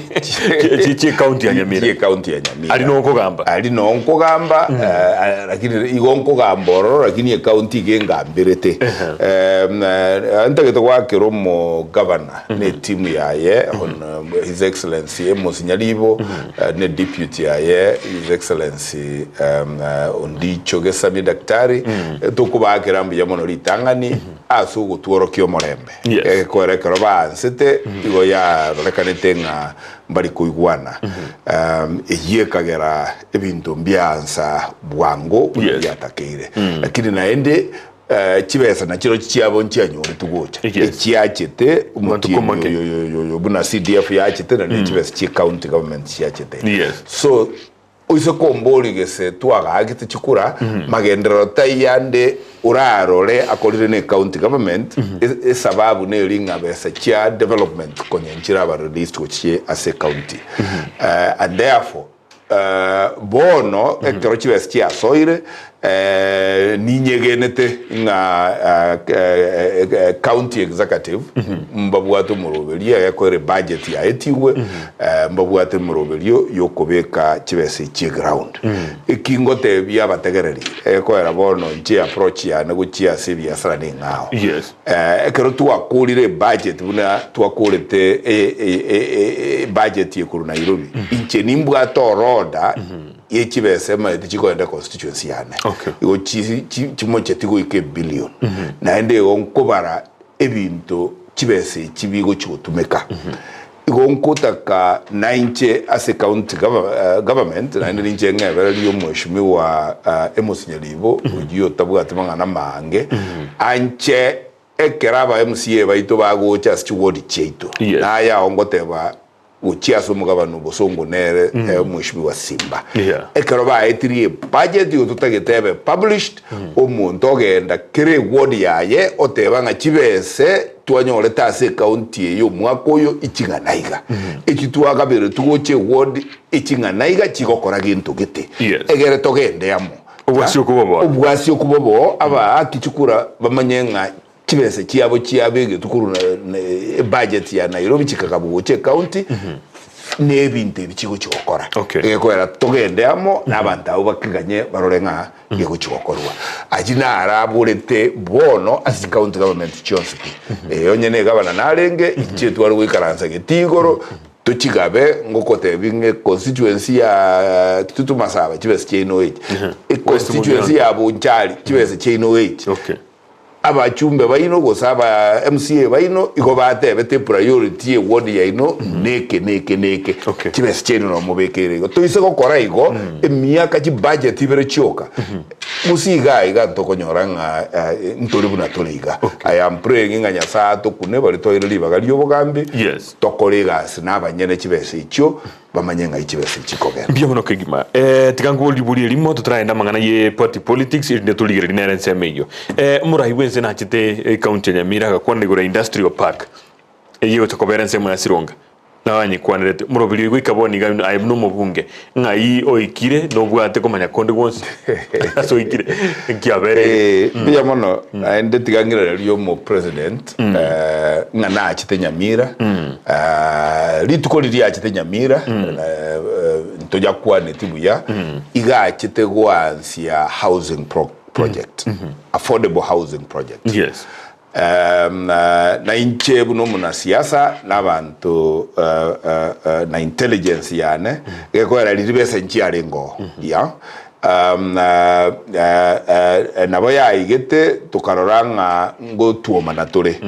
Chi- chi county ya Nyamira. Chie county ya Nyamira. Ari nokogamba. Ari nonkogamba eh, lakini igo nkogamba ororo lakini ecounty iga engambirete. Em, eh, ntagete goakera omogavana ne etimu yaye hon His Excellency Amos Nyaribo eh, ne deputy yaye His Excellency em, eh, Ondicho Gesami Daktari eh, tokobaakera mbuya mono ritang'ani ase ogotworokia omorembe. Yes. Egekoera ekero baansete igo yarorekanete ng'a mbari koigwana. Um, eyio ekagera ebinto mbiaansa bwango buna Yes. biatakeire. Lakini naende eh, chibesa nachirochio chiabo nchianyoretwe gocha. Yes. Echiachete Amatuko omotienyi make. oyo oyo oyo buna CDF yachete na ne chibesa chie county government chiachete. Yes. So Oise komboria gese twagaakete chikura, magenderero tai ande orarore akorire ne county government, esababu neri ng'a besa chia development konya nchiraba released gochia ase county. And therefore bono ekero chibesa chiasoire ninyegenete ng'a county executive mbabwate omoroberio egekoera ebudget yaetigwe mbabwate emoroberio yokobeka chibesa echi eground. Eki ngotebia abategereri egekoera bono inche approach yane gochia ase ebiasara neng'ao. Yes. Ekero twakorire ebudget buna twakorete ebudget ekorwa Nairobi, inche nimbwate oroda ye chibesa emaete chikoenda constituency yane. Okay. Igo chi- chi- chimocheti goika ebillion. Naende igo nkobara ebinto chibesa echi bigochi gotumeka. Igo nkotaka nainche ase county gova- government naende ninche ng'ebererie omweshimiwa Amos Nyaribo oyio otabwati mang'ana amaange, anche ekero aba MCA baito bagocha ase chiward chiaito, Yes. naye ao ngoteba gochia ase omogabane obosongo nere omweshimiwa Simba. Yeah. Ekero baetirie ebudget igo totagete ebe published, omonto ogenda kera eward yaye oteba ng'a chibese twanyorete ase ecounty eye omwaka oyo iching'ana iga, echi twagaberetwe gocha eward eching'ana iga chigokora gento gete. Yes. Egere togende amo. Obwasi okwo bobo. Obwasi okwo bobo, abaaki chikura bamanye ng'a Chibesa chiabo chiabegetwe korwa na ebudget ya Nairobi chikagabwa gocha ecounty na ebinto ebi chigochi gokora. Okay. Egekoera togende amo na abanto abwo bakiganye barore ng'a gegochi gokorwa. Ayio naraborete bono ase chicounty government chionsi pi. Eh, onye na egavana narenge, inche tware goikaransa getii igoro, tochigabe ngokotebi ng'a econstituency ya Kitutu Masaba chibesa chiaino echi, econstituency ya Bonchari chibesa chiaino echi. Okay. Abachumbe baino gose aba MCA baino igo batebete epriority ye ward yaino neke neke neke. Okay. Chibesa chiaino nabo mobekeire igo. Toise gokora igo, emiaka chibudget ibere chioka, gose iga iga ntokonyora ng'a eh, ntori buna tore iga. I am praying ng'a Nyasaye atokune baria twaire ribaga riobogambi, Yes. tokore egasi na abanyene chibesa echio, bamanye ng'ai chibesa echi chikogenda. Mbuya mono kegima. Eh, tiga nkoborie riborio erimo totaragenda amang'ana ye party politics erinde torigererie nere ensemo eyio. Eh, omorai bwense nachete ecounty ya Nyamira agakwana igoro ya industrial park eyio egocha kobera ensemo ya Sironga. Nabo anyekwanerete omoroberi oyo goika bono iga aye buna omobunge ng'ai oikire nobwate komanya konde gwonsi ase oikire nkiabereire. Eh, mbuya mono naende tiga ng'iranerie omo president eh, ng'a nachete Nyamira Ah, rituko riria achete Nyamira eh, eh, ntojakwaneti buya iga achete goansia housing pro project affordable housing project Yes. Um, na inche buna omonasiasa na abanto uh, uh, uh, na intelligence yane gekoera riria besa nchiarenge oo ya um, uh, uh, uh, nabo yaigete tokarora ng'a ngotuomana tore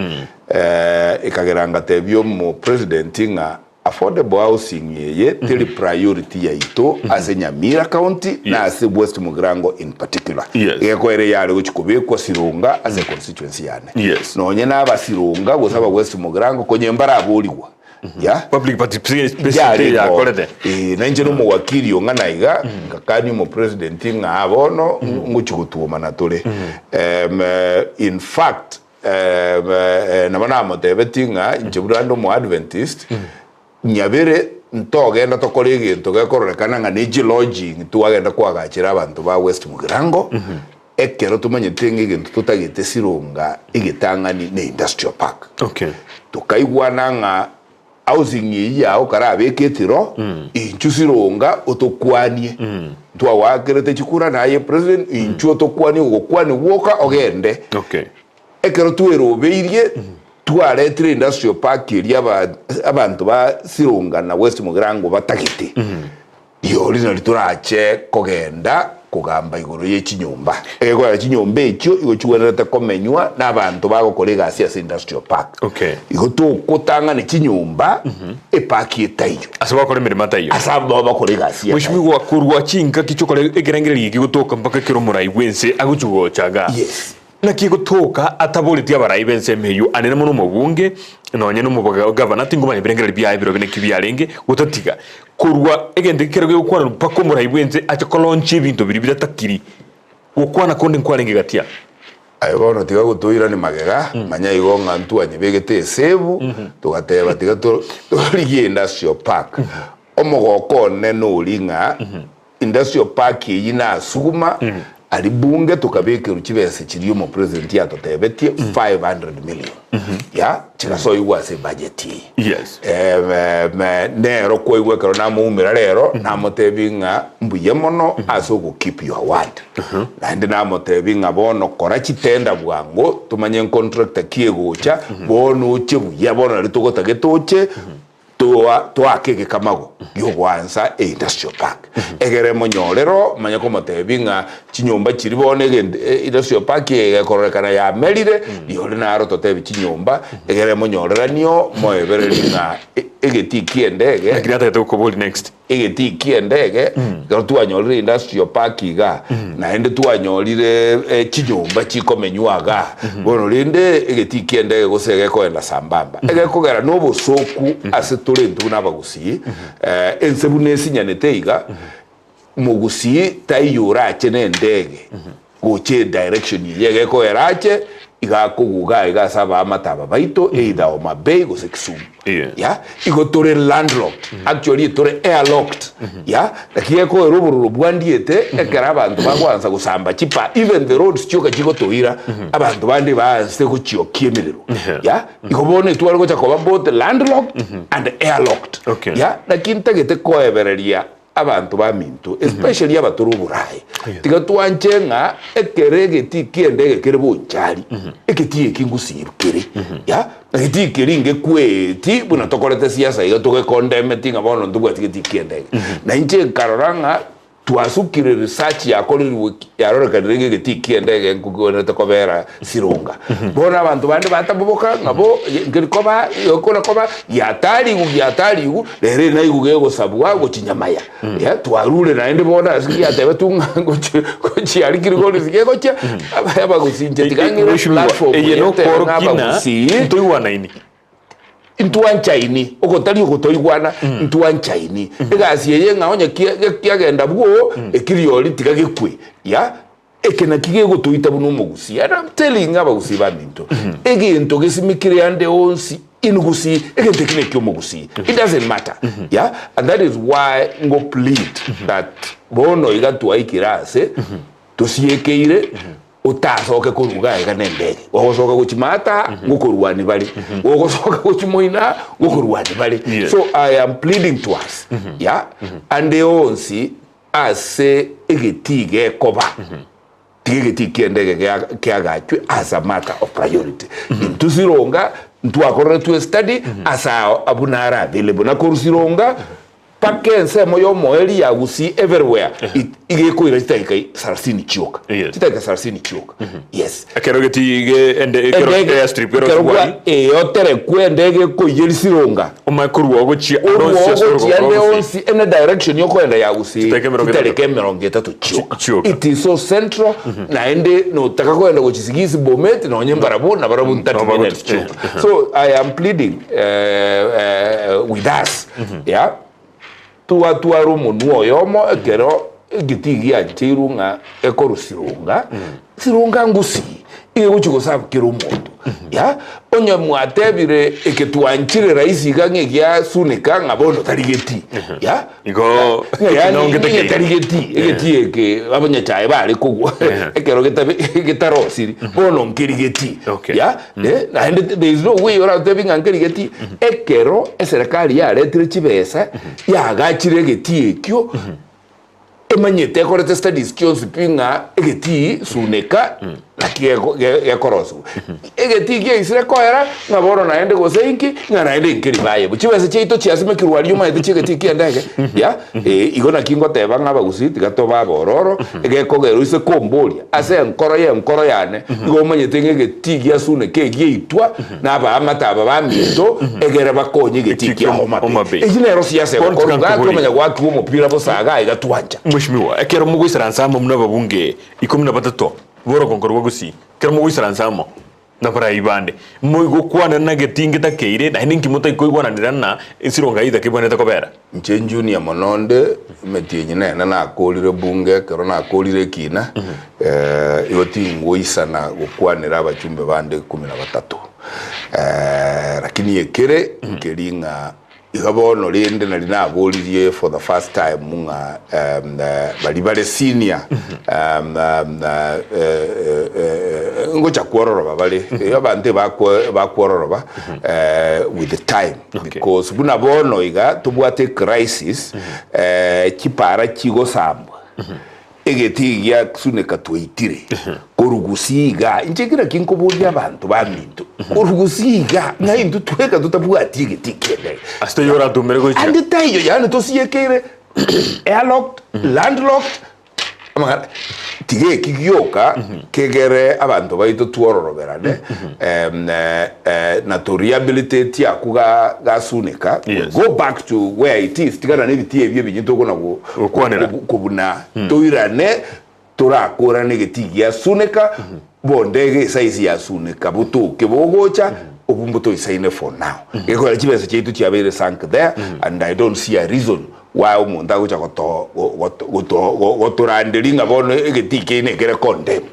eh, ekagera ngatebia omo president ng'a Affordable housing eye teri priority yaito ase Nyamira county na ase West Mugirango in particular. Yes. Egekoera eyare gochi kobekwa Sironga ase constituency yane. Yes. Nonye na abasironga gose aba West Mugirango konye mbaraborigwa. Yeah. Public participation Yarengo. yakorete. Eh, na inche nomowakiri ong'ana iga ngakania omopresident ng'a bono ngochi gotuomana tore. Em, eh, in fact Nabo namotebetie ng'a inche buna inde Omoadventist, nyabere ntogenda tokore egento gekororekana ng'a ne chilodging twagenda koagachera abanto ba West Mugirango, ekero tomanyete ng'a egento totagete Sironga egetang'ani ne industrial park. Okay. Tokaigwana ng'a housing eyio yao karabeke etiro, inchuo Sironga otokwanie. Ntwagoakerete chikura naye president, inchuo otokwanie ogokwania gwoka ogende. Okay. Ekero twerobeirie, twaretire industrial park eria aba abanto ba Sironga na West Mugirango batagete, riori nari torache kogenda kogamba igoro ye chinyomba. Egekogera chinyomba echio igo chigwenerete komenywa na abanto bagokora egasi ase industrial park. Okay. Igo togotang'ana chinyomba epark etaiyo. Ase bagokora emeremo etaiyo. Ase abwo bagokora egasi etaiyo. Mweshimiwa, korwa chingaki chiokora ekerengererio eke gotoka mpaka ekero omorai bw'ense agochia gocha igaa. Yes. Naki egotoka ataboretie abarai b'ensemo eyio anene mono omobunge, nonya nomogavana, tingomanya ebirengererio biaye birobio naki biarenge, gotatiga korwa egento ekero gegokwanwa mpaka omorai bw'ense ache kolaunchia ebinto biria biratakiri. Gokwana konde nkwarenge gati aa. Aye bono tiga gotoirania magega, manya igo ng'a ntwanyebegete esebu, togateba tiga torigie industrial park. Omogoko one nori ng'a Industrial park eyio nasuguma aria bunge tokabekerwa chibesa chiria omopresident atotebetie 500 million ya chigasoigwa ase ebudget eye. Yes. Em, em, nero kwaigwa ekero namoumera rero namotebi ng'a mbuya mono ase ogo keep your word naende namotebi ng'a bono kora chitenda bwango tomanye ncontractor ki egocha bono oche buya bono nari togotagete oche Toa toake egekamago gi'ogoansa eindustrial park, egere monyorero manye komotebia ng'a chinyomba chiria bono egento industrial park eye egekororekana yamerire, rirorio naro totebi chinyomba, egere monyoreranio moebererie ng'a egetii ki'endege, Naki natagete gokoboria next. Egetii ki'endege, ekero twanyorire industrial park igaa, naende twanyorire chinyomba chikomenywa igaa, bono rende egetii ki'endege gose gekoenda sambamba, egekogera na obosoku ase tore intwe buna abagusii, ense buna esinyanete iga, mogusii taiyo orache na endege gocha edirection eye egekogera ache iga akoguga iga ase abaamate aba baito either Homa Bay gose Kisumu Yeah. yeah igo tore landlocked actually tore airlocked yeah naki gekogera obororo bwandiete ekero abanto bagoansa gosamba chipa even the roads chioka chigotoira abanto bande baanse gochiokia emerero Yeah. yeah igo bono etware gocha koba both landlocked and airlocked Okay. yeah naki ntagete koebereria Abanto baminto, especially abatore oborae, tiga twanche ng'a ekero egetii ki'endege kere bonchari, egetii eki ngusii kere, ya, egetii keria ngekweti buna tokorete siasa iga togekondemeti ng'a bono ntobwati getii ki'endege. Na inche nkarora ng'a. Twasukire research yakorirwe yarorekanire ng'a egetii ki'endege genkogwenerete kobera Sironga. Bono abanto bande bataboboka ng'a bo nkeri koba gekona koba giatarigwe giatarigwe rero enaigwe gegosabwa gochia Nyamaya. Yeah, twarure naende bono ase giatebetwe ng'a gochi gochia aria Kilgoris gegochia abagusii inche tiga ng'ire Mheshimiwa, platform eye eye ntebe ng'a nokoorokia ng'a abagusii ntoigwanaini. Ntwanchaini, ogotari ogotoigwana, ntwanchaini. Egasi eye ng'a onye kiagenda bwoo, ekiriori tiga gekwe. Ya, eke naki gegotoita buna omogusii. And I'm telling abagusii baminto, egento gesimekire ande onsi in Gusii, egento eki nekia omogusii. It doesn't matter. Ya, and that is why ngo plead that bono iga twaikire ase, tosiekeire, Otasoke korwa iga aiga nendege, ogosoka gochia maata ngokorwania bare, ogosoka gochia moina ngokorwania bare. Yes. So I am pleading to us yeah, ande onsi ase egetii gekoba tiga egetii ki'endege gia- kiagachwe as a matter of priority. Intwe Sironga ntwakoreretwe estudy ase ao abwo naro available na korwa Sironga Mpaka ensemo y'omoerio ya Gusii everywhere it iga ekoira chidakika sarasini chioka. Yes. Chidakika sarasini chioka. Yes. Ekero getige ende ekero Endege- airstrip kero ekero kigwari gwa- eh, oterekwe endege ekoiyeria sironga. omanye korwa ogochia Orwo onsi ase ogochia orogongo ende rwa Gusii. onsi ene direction yokoenda ya Gusii Chidakika emerongo etato. chitareka emerongo etato chioka. Chioka. It is so central naende notaka koenda gochia Sigisi Bomet nonye mbarabwo nabarabwo 30 Nabo minutes bagotu- chioka. So I am pleading eh, eh, with us Yeah, twatwara omonwa oyomo ekero egetii giancheirwe ng'a ekorwa sironga, sironga ngusii, egochia goserve kera omonto. Yeah, onye mwatebire eke twanchire rahisi iga ng'a egia sunika ng'a bono tari getii. Yeah, Igo ng'a yaani ekinongete ng'a keigo. tari getii, egetii eke abanyachae bare kogwa ekero getabe getarosiri, bono nkeri getii. Okay. Yeah, Eh, naende there is no way oratebi ng'a nkerigeti ekero eserekari yaretire chibesa yagachire egetii ekio emanyete ekorete studies chionsi pi ng'a egetii suneka naki geko- ge- gekorosiwa egetii kiaisire koera ng'a bono naende gose inki ng'a naende nkeri baye bo chibesa chiaito chiasimekirwe aria omanyete chi'egetii ki'endege ya eh, igo naki ngoteba ng'a abagusii tiga tobe abororo egekogera oise komboria ase enkoro y'enkoro yane Igo omanyete ng'a egetii gia Sune kegiaitwa nabaamate aba baminto, egere bakonye egetii kia Homa Bay. Homa Bay. Eyio nero siasa Bono egokorwa tiga iga, nkobori. twamanya goakiwa omopira bosa iga iga twancha. Mheshimiwa, ekero mogoisaransa amo buna ababunge ikomi na batato b'orogongo rwa Gusii, ekero mogoisaransa amo nabarai bande, moigokwana na getii ngetakeire, naende inki motaikoigwananera na esironga either kebwenerete kobera? Inche Junior mono onde emetienyi nene nakorire bunge ekero nakorire ekina igo tingoisana gokwanera abachumbe bande ikomi na batato lakini ekere nkeri ng'a iga bono rende nari naboririe for the first time ng'a baria bare senior ngocha kwororoba bare abanto ebakwororoba with the time. Because buna bono iga tobwate ecrisis, chipara chigosambwa, egetii gia Suneka twaitire, korwa Gusii iga, inche ekero naki nkoboria abanto baminto, korwa Gusii iga, ng'a intwe tweka totabwati egetii ki'endege. Ase taiyo oratumere gochia. Ande taiyo, yaani tosiekeire airlocked, landlocked, Amang'ana tiga eki gioka kegere abanto baito twororoberane em, eh, eh, na to rehabilitate akwo ga gasuneka Yes. go back to where it is tigana na ebitii ebio ebinyi tokona go- Gokwanera. kobu- kobuna toirane torakorane egetii giasuneka bonde ege esize yasuneka botoke bogocha obwo mbotoisaine for now gekogera chibesa chiaito chiabeire sunk there and I don't see a reason Why omonto agocha goto goto goto gotoranderia ng'a bono egetii keino ekere condemned.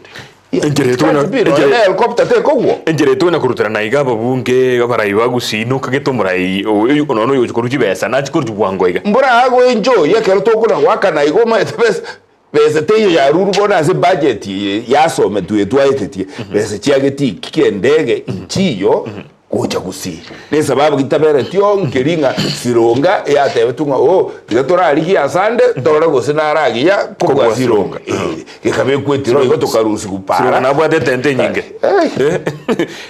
Enchera etwo na- Can't be, nonya enchera- na helicopter tekogwa. Enchera etwo na koruterana iga ababunge abarai ba Gusii nokagete omorai oyo nonya oyogochia korwa chibesa nachie korwa bwango iga. Mbora agoenjoy ekero tokona goakana igo omanyete besa besa teiyo yarurwe bono ase budget eye yasometwe etwaetetie besa chia getii ki kiendege nchiyo. Gocha gusii. Nesababu gitaberetio nkeri ng'a Sironga eyatebetwe ng'a oo tiga torarigie asande torore gose nare agiya kobua Kobua Sironga. Sironga. Eh, gekabekwa etiro igo tokarusigwa Sironga para. nabwate etente enyinge. Eh.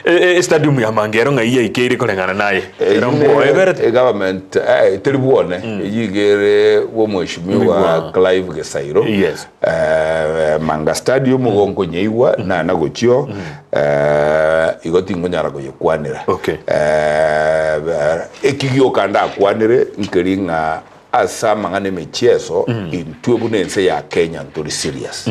Eh, eh, Estadium ya Mangero ng'ai yaikeire koreng'ana naye. Eyio Ero ne mbwoe eberete. egovernment eh, teri bwone eyio iga ere bwa omweshimiwa Migwa. Clive Gesairo Yes. Eh, Manga Stadium igo nkonyeigwa nana gochio eh, igo tingonyara koyekwanera. Okay. Eh, eki gioka ndakwanere nkeri ng'a ase amang'ana emechieso intwe buna ense ya Kenya ntori serious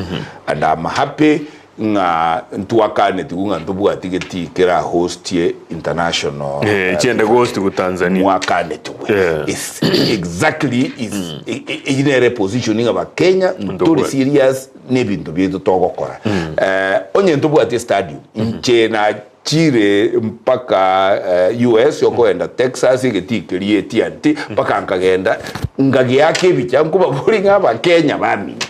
and I'm happy ng'a ntwakanetigwe ng'a ntobwati getii kera hostie international Eh, chiende gohost go Tanzania. mwakanetigwe Yeah. Is- exactly is eyio nere position ng'a bakenya ntori Ntobwati. serious nebinto biaito togokora Eh, onye ntobwati stadium inche nachire mpaka eh, US okoenda Texas egetii keria AT&T mpaka nkagenda nkageaka ebicha nkobabori ng'a abakenya baminto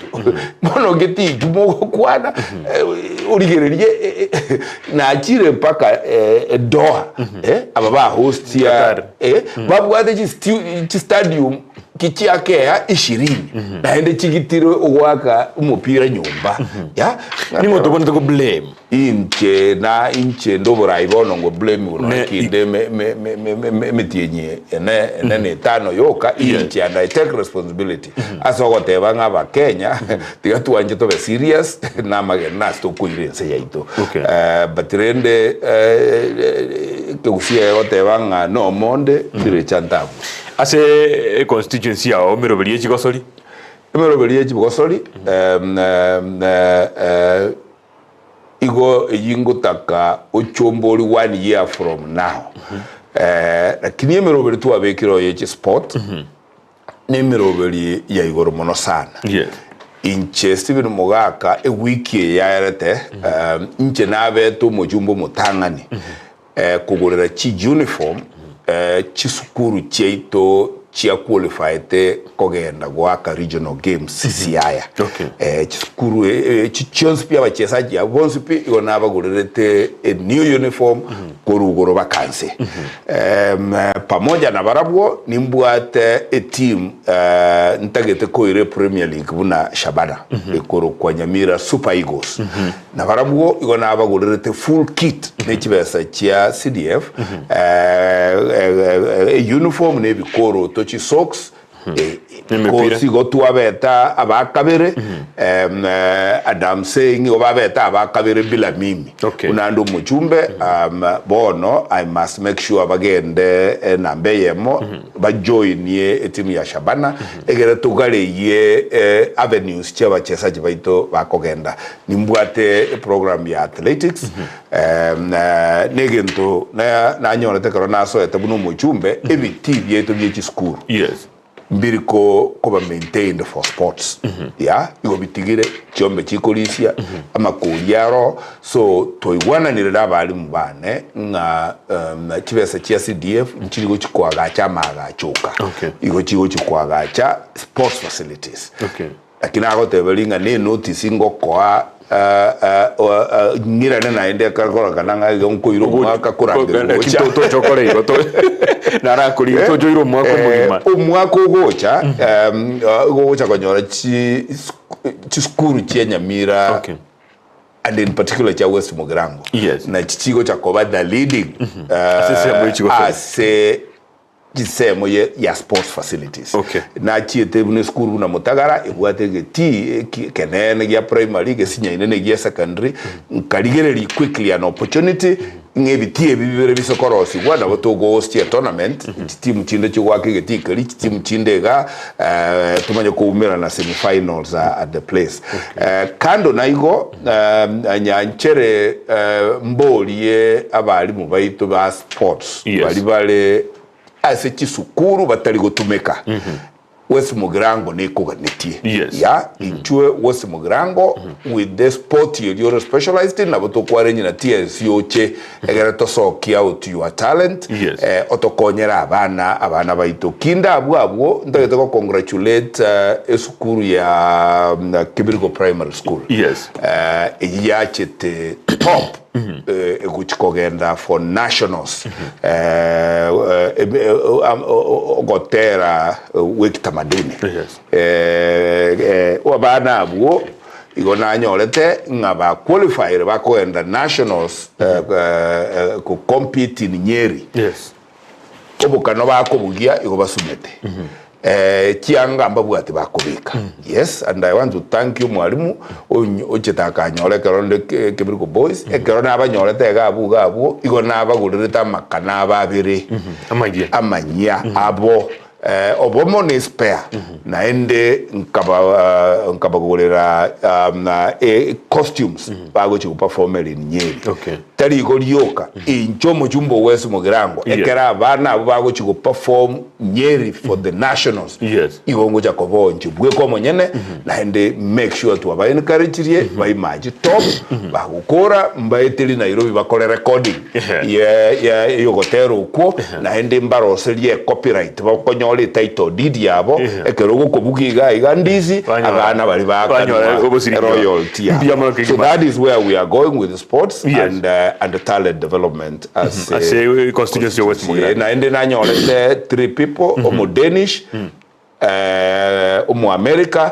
bono getii ki mogokwana eh, origererie eh, eh, nachire mpaka eh, Doha eh, aba ba hostia Qatar. eh, babwate chistu- chistadium kichiakea ishirini naende chigitire ogoaka omopira nyomba ya Ning'o tobwenerete ko blame? Inche na inche nde oborai bono ngo blame igoro Ne- kinde emetienyi ene ene na etano yoka inche and I take responsibility ase ogoteba ng'a abakenya tiga twanche tobe serious na amagena ase tokoira ense yaito. Okay. Eh, but rende ekegusii egoteba ng'a nomonde mbirecha ntabwe. Ase econstituency yao emeroberi ye chigosori. Emeroberi ye chigosori igo eyio ngotaka ochombori one year from now lakini emeroberi twabekire oye chisport nemeroberi ya igoro mono sana. Yes. Inche Stephen Mogaka ewiki eye yaerete inche nabete omochumba omotang'ani kogorera chiuniform chisukuru chiaito chia qualifiete kogenda goaka regional games Siaya. Okay. Chisukuru chionsi pi abachesaji abwo bonsi pi igo nabagorerete a new uniform korwa igoro baka nse. Pamoja na barabwo nimbwate eteam ntagete koira epremier league buna Shabana ekorokwa Nyamira Super Eagles. Na barabwo igo nabagorerete full kit ne chibesa chia CDF, uniform na ebikoroto, chisocks, Nemepira. Course igo twabeta abakabere and I'm saying igo babete abakabere bila mimi. Okay. Buna ande omochumbe bono I must make sure bagende enamba eyemo bajoinie etimu ya Shabana egere togareyie avenues chia abachesaji baito bakogenda. Nimbwate eprogram ya athletics negento nanyorete ekero nasoete buna omochumbe ebitii biaito bie chisukuru Yes. mbiri koba maintained for sports yeah igo bitigire chiombe chikorisia amakori aro so twaigwananire na abalimu bane ng'a chibesa chia CDF nchiri gochi koagacha amaagacho oka Okay. igo chigochi koagacha sports facilities Okay. Lakini agoteberia ng'a nenotice ngokoa ng'irane naende ekororekana ng'a iga nkoira omwaka korangeria gocha. Tocha okore igo narakorigia tocha oire omwaka omogima. Omwaka ogocha igo ogocha konyora chisukuru chia Nyamira Okay. and in particular chia West Mugirango Yes. nachi chigocha koba the leading Ase ensemo ye chigosori. ase Chinsemo ye ya sports facilities. Okay. Nachiete buna esukuru buna Mutagara ebwate egetii eki ekenene gia primary gesinyaine na egia secondary, nkarigereria quickly an opportunity ng'a ebitii ebi bibere bise korosigwa nabo togohostia etournament, chitimu chinde chigoaka egetii keria, chitimu chinde iga tomanye koumerana semi finals at the place. Kando na igo, nyanchere mborie abalimu baito ba sports Yes. baria bare ase chisukuru batari gotumeka West Mugirango nekoganetie Yes. ya intwe West Mugirango with the sport eria ore specialized in nabo tokwarenyi na TSC oche egere tosokie out your talent Yes. eh, otokonyere abana abana baito kinde abwo abwo ntagete go congratulate eh, esukuru ya mm, Kibirigo Primary School Yes. eh, eyio yachete top. Egochi kogenda for nationals ogotera gw'ekitamaduni. Abana abwo igo nanyorete ng'a ba qualified bakogenda nationals ko compete in Nyeri. Obokano bakobugia igo basumete. Chianga mbabwati bakobeka. Yes, and I want to thank you mwalimu ochete akanyora ekero nde Kebiriko Boys, ekero nabanyorete iga abwo iga abwo, igo nabagorerete amakana abo abere Amanyia. amanyia abo. Obomo ne spare, naende nkaba nkabagorera costumes bagochia goperformera in Nyeri. Okay. Tari igo rioka, inche omochumba o West Mugirango, Yes. ekero abana abwo bagochia goperform Nyeri for the nationals, Yes. igo ngocha koba inche bweka omonyene, naende make sure twaba encouragerie, baimache top, bagokora mbaeteri Nairobi bakore recording Ehe. ye ye yogotera okwo, naende mbaroserie ecopyright bakonyora etitle deed yabo, Ehe. ekero ogokobugia iga iga ndizi, Banyora- abana baria banyora bakanwa obosirikio. royalty yabo. Mbuya mono So kegima. that is where we are going with sports Yes. and, and talent development ase Ase constituency ya West Mugirango. Naende nanyorete three people, omo Danish, omo America,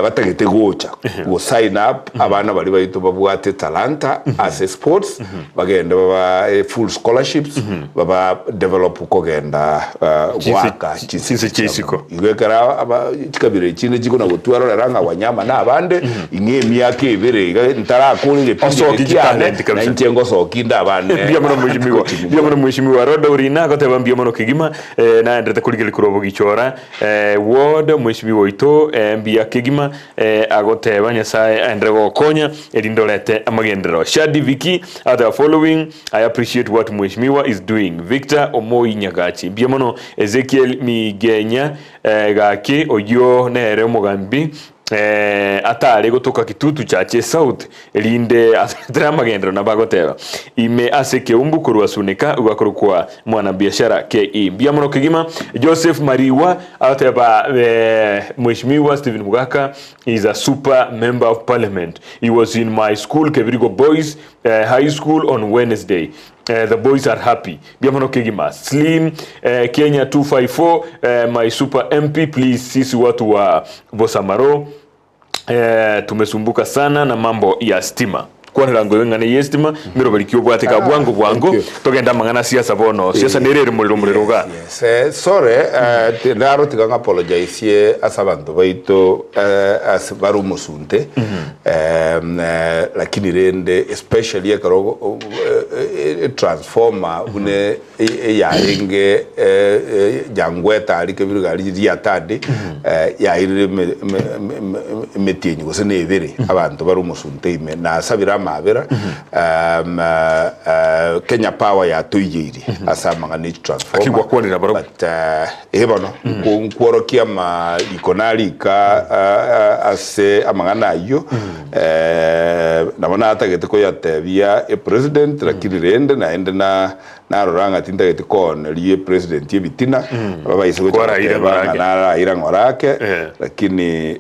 batagete gocha go sign up abana baria baito babwate talanta ase sports, bagende baba full scholarships, baba develop kogenda goaka Chinse chia isiko. Igo ekero aba chikabira echinde chikona gotwarorera ng'a Wanyama na abande, ing'e emiaka ebere iga ntarakora egepindi Osoki eke kiane, chitalent kabisa. na inche ngosoki inde abane Mbuya mono mheshimiwa. Mbuya mono mheshimiwa. Roda Orina agoteba mbuya mono kegima eh, naenderete korigereria korwa bogichora eh, ward mheshimiwa oito eh, mbuya kegima eh, agoteba Nyasaye aenderere gogokonya erinde orete amagenderero. Shadi Viki agoteba following I appreciate what mheshimiwa is doing. Victor Omoi Nyagachi mbuya mono Ezekiel Migenya eh, gaki oyio nere omogambi eh, atare gotoka Kitutu Chache South erinde asetere amagenderero nabo agoteba ime ase ekeumbu korwa Sunika gwakorokwa mwanabiashara KE. Mbuya mono kegima Joseph Mariwa agoteba eh, Mheshimiwa Stephen Mugaka is a super member of parliament. He was in my school Kebirigo Boys eh, High School on Wednesday. Eh, the boys are happy. Mbuya mono kegima. Slim eh, Kenya 254 eh, my super MP please, sisi watu wa Bosamaro eh, tumesumbuka sana na mambo ya stima kwanera ngo eng'ana ye stima miroberi ki obwate ka bwango bwango thank you. togenda amang'ana siasa bono siasa nere ere morero morero ga Yes, eh, sorry, eh, naro tiga ng'apologisie ase abanto baito eh, ase bare omosunte eh, lakini rende especially ekero etransformer buna eyarenge Nyangweta aria Kebirigo aria Riatadi yairire emetienyi gose na ebere abanto bare omosunte ime nasabire amabera Kenya Power yatoiyeirie ase amang'ana e chitransformer Aki gwakwanire nabarabwo. but eh bono nkworokia amariko narika ase amang'ana ayio nabo natagete koyatebia epresident lakini rende naende na narora ng'a tintagete kooneria epresident ebitina babaise gocha Kwaraire goteba ng'a ng'orake. naraira ng'orake lakini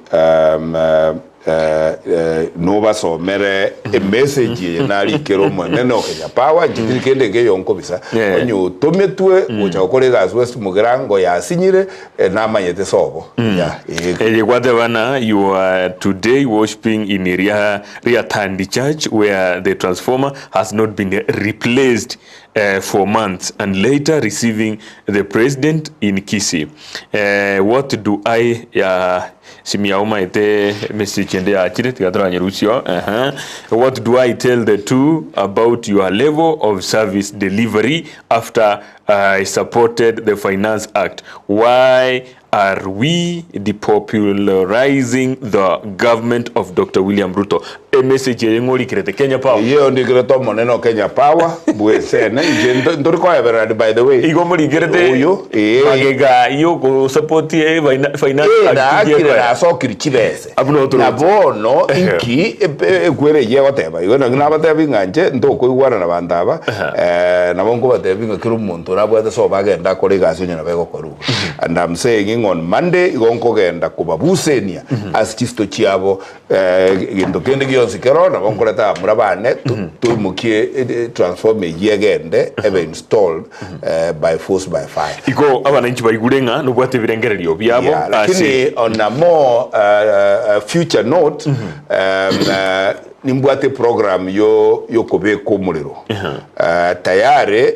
nobasomere emessage eye narikere omonene o Kenya Power, inche tiri kende nkeiyo nkobisa, Yeah. onye otometwe gocha gokora egasi West Mugirango yasinyire, namanyete sobo. Yeah, eh. Eye gwateba na you are today worshiping in Ria, Riatandi Church where the transformer has not been replaced uh, for months and later receiving the president in Kisii. Uh, what do I uh, Simia omaete message ende yachire tiga toranyerusia uh-huh. What do I tell the two about your level of service delivery after I supported the Finance Act? Why are we depopularizing the government of Dr. William Ruto? Emessage eye ng'orikerete Kenya Power. Eyio ndikerete omonene o Kenya Power bwesene inche nto- ntori koebererani by the way Igo morikerete Oyo, eh. magega yogosupport finance Eh, act naakire gekoera. nasokiri chibese Abwo noo na toroche. bono Ehe. inki epe- ekwere eyio egoteba igo naki nabatebi ng'a inche ntokoigwana na abanto aba nabo nkobatebi ng'a kera omonto nabwate sobo agende akore egasi onye nabo egokorwa And I'm saying ng'a on Monday igo nkogenda kobabusenia ase chisito chiabo Egento kende gionsi keroo nabo nkoreta abamura bane, Toimokie transformer eyio egende ebe installed by force by fire. Igo abananchi baigure ng'a nobwate ebirengererio biabo Yeah, ase. lakini on a more future note, nimbwate eprogram yo yokobeka omorero tayari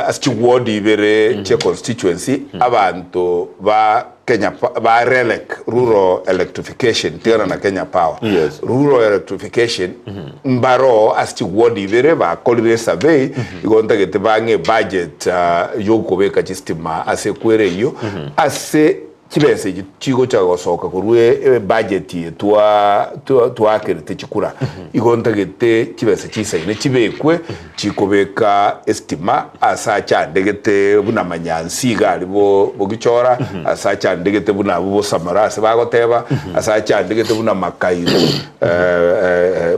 ase chiward ibere chia constituency abanto ba Kenya ba RELEC, Rural Electrification, tigana na Kenya Power. Yes. Rural Electrification mbaroo ase chiward ibere bakorire esurvey igo ntagete bang'e ebudget yokobeka chistima ase ekwere eyio ase Chibesa echi chigocha gosoka korwa ebudget eye twaakerete chikura, igo ntagete chibesa chisaine chibekwe chikobeka estima ase achandegete buna manyansi iga aria bogichora, ase achandegete buna abwo bosamara ase bagoteba, ase achandegete buna makairo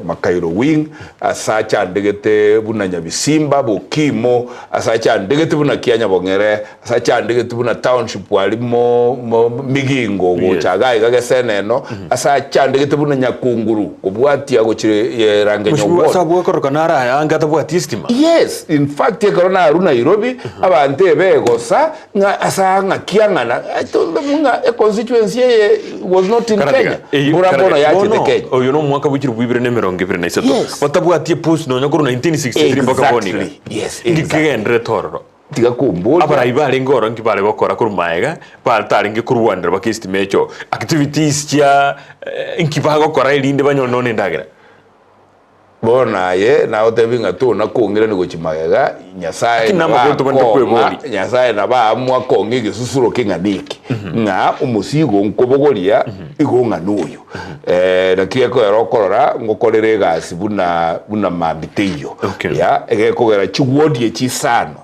makairo wing, ase achandegete buna nyabisimba bokimo, ase achandegete buna kianyabong'ere. Ase achandegete buna township aria mo mo migingo gocha iga iga geseneno, ase achandegete buna nyakunguru kobwatia gochia Rangenyo Mheshimiwa, ward. ase abwo akorokana are aya ange atabwati estima. Yes, in fact ekero narwa Nairobi, abanto ebegosa ng'a ase aa ng'aki ang'ana, I told them ng'a econstituency eye was not in Karatiga, Kenya, eyio- mbura bono karatiga, yachete bono, Kenya. oyo nomwaka bwa chilifu ibere na emerongo ebere na isato. Yes. Batabwati epost nonya korwa 1963 mpaka bono iga. Exactly, yes, Inki exactly. kegendererete ororo? Tiga komboria. Abarai barenge ororo nki bare gokora korwa maega, batarenge korwanera baka estima echo, activities chia nki bagokora erinde banyore nonya endagera. Bono aye nagotebi ng'a tona kong'irani gochia magega, Nyasae Lakini nabo namagoto bande akong'a, kweboria. Nyasae nabo aamua kong'a egesusuro keng'ana eke, ng'a omosigo nkobogoria igo ng'ana oyo. Naki gekogera okorora ngokorera egasi buna buna mambi teiyo. Okay. Ya, egekogera chiwodi echi isano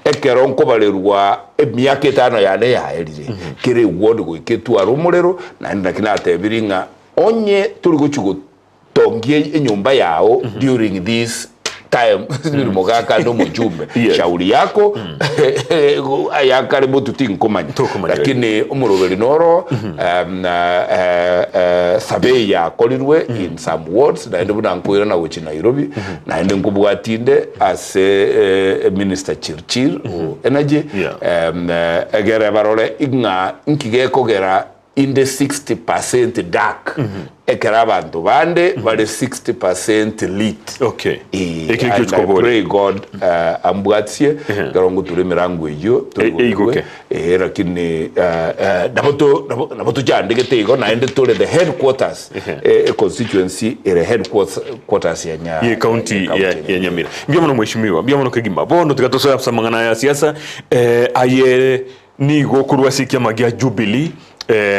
ekero nkobarerwa emiaka etano yane yaerire, kera ewodi goika etware omorero, naende naki natebirie ng'a onye tori gochi tongia enyomba yao during this time biri mogaka ande omochumbe Yes. shauri yako ayakare motu tinkomanya Tokomanya. lakini omoroberi noro um, eh, eh, survey yakorirwe in some wards naende buna nkoirana gochia Nairobi naende nkobwatinde ase eh, minister Chirchir o energy Yeah. um, eh, egere barore ng'a nki gekogera Inde 60 percent dark ekero abanto bande bare 60 percent lit. Okay. Eh, Ekio and nikio I chikoboria. pray God eh, ambwatie ekero ngotura emirango eyio E- eigoke. eh, lakini eh, eh, nabo to- nabo- nabo tochandegete igo naende tore the headquarters eh, e constituency ere headquarters quarters ya nya ye county ya ya, county ya Nyamira. Mbuya mono mheshimiwa, mbuya mono kegima. Bono tiga tosoe ase amang'ana aya ya siasa eh, aye Nigo korwa ase ekiama gia Jubilee,